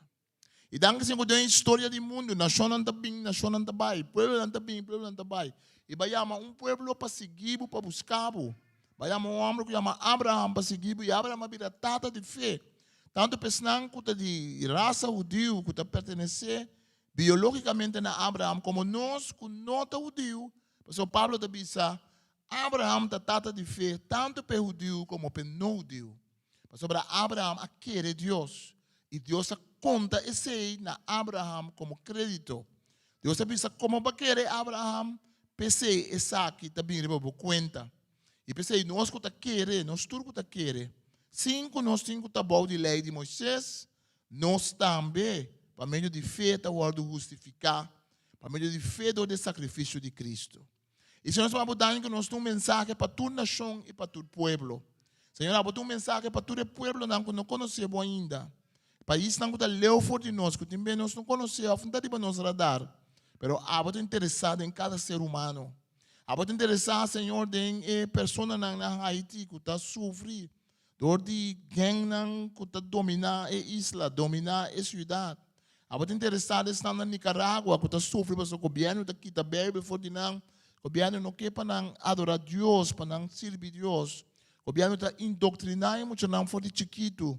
I danki Señor ku den historia di mundu nashonnan ta bin, nashonnan ta bai, pueblonan ta bin, pueblonan ta bai. I bo a yama un pueblo pa sigui bo, pa buska bo. Bo a yama un hòmber ku yama Abraham pa sigui bo, i Abraham a bira tata di fe. Tantu pa esnan ku ta di rasa hudiu, ku ta pertenesé biológikamente na Abraham, komo nos ku no ta hudiu, pasobra Pablo ta bisa, Abraham ta tata di fe tantu pa e hudiu komo pa e no hudiu. Pasobra Abraham a kere Dios, i Dios a konta esei na Abraham komo krédito. Dios a bisa, Komo bo a kere, Abraham, p'esei esaki ta bin riba bo kuenta. I p'esei nos ku ta kere, nos tur ku ta kere, sin ku nos tin ku ta bou di Lei di Moisés, nos tambe pa medio di fe ta wòrdu hustifiká, pa medio di fe dor di e sakrifisio di Kristu. I Señor nos abo danki ku nos tin un mensahe pa tur nashon i pa tur pueblo. Señor abo tin un mensahe pa tur e pueblonan ku no konosé bo ainda. Paisnan ku ta leu for di nos, ku tin bes nos no konosé òf no ta riba nos radar. Pero abo ta interesá den kada ser humano. Abo ta interesá, Señor, den e personanan na Haiti ku ta sufri dor di gengnan ku ta dominá e isla, dominá e siudat. Abo ta interesá den esnan na Nicaragua ku ta sufri pasobra gobièrnu ta kita Beibel for di nan. Gobièrnu no ke pa nan adorá Dios, pa nan sirbi Dios. Gobièrnu ta indoktriná e muchanan for di chikitu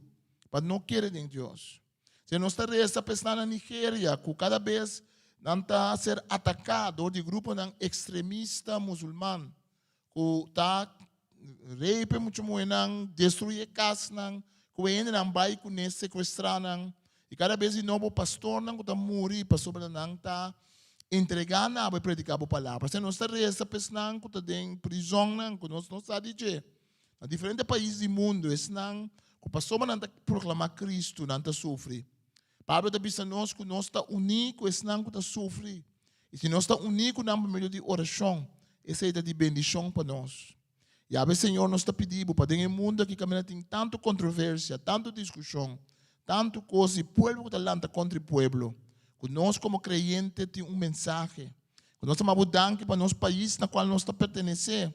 pa no kere den Dios. Si nos ta resa pa esnan na Nigeria ku kada bes nan ta ser ataká dor di gruponan ekstremista musulman ku ta rape mucha muhénan, destruí e kasnan, ku e hendenan bai kuné, sekuestrá nan. I kada bes di nobo pastornan ku ta muri pasobra nan ta entregá na bo i prediká bo palabra. Asina nos ta resa pa esnan ku ta den prizònnan ku nos no sa di dje. Na diferente pais di mundu, esnan ku pasobra nan ta proklamá Kristu, nan ta sufri. Pablo ta bisa nos ku nos ta uní ku esnan ku ta sufri. I si nos ta uní ku nan pa medio di orashon, esei ta di bendishon pa nos. Yabe Señor, nos ta pidi bo pa den e mundu aki kaminda tin tantu kontroversia, tantu diskushon, tantu kos di pueblo ku ta lanta kontra e pueblo, ku nos komo kreyente tin un mensahe, ku nos ta manda bo danki pa nos pais na kual nos ta pertenesé,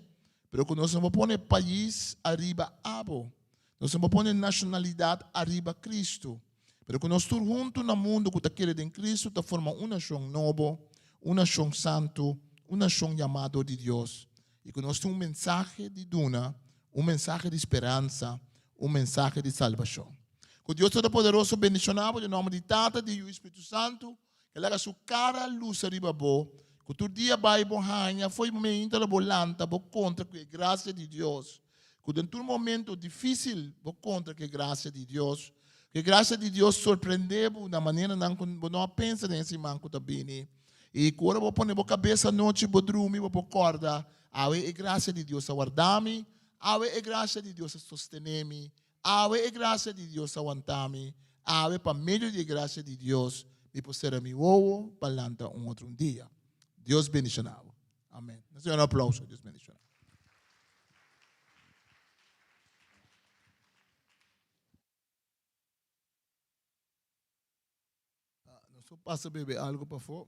pero ku nos no por pone pais ariba abo, nos no por pone nashonalidat ariba Kristu, pero ku nos tur huntu na mundu ku ta kere den Kristu ta forma un nashon nobo, un nashon santu, un nashon yamá dor di Dios. I ku nos tin un mensahe di duna, un mensahe di speransa, un mensahe di salbashon. Ku Dios Todopoderoso bendishoná bo den nòmber di Tata, di Yu i Spiritu Santu, ku e laga su kara lusa riba bo, ku tur dia bai bo haña fo'i momento lo bo lanta bo kontra ku e grasia di Dios, ku den tur momento difísil bo kontra ku e grasia di Dios, ku e grasia di Dios sorprendé bo na maneranan ku bo no a pensa den e siman ku ta bini. I ku ora bo pone bo kabes anochi bo drumi bo por kòrda, Awe e grasia di Dios a warda mi, awe e grasia di Dios a sostené mi, awe e grasia di Dios a wanta mi, awe pa medio di e grasia di Dios mi por sera mi wowo pa lanta un otro un dia. Dios bendishoná bo. Amèn. Nos duna un aplouso. Dios bendishoná. Nos por pasa bebe algo pafó.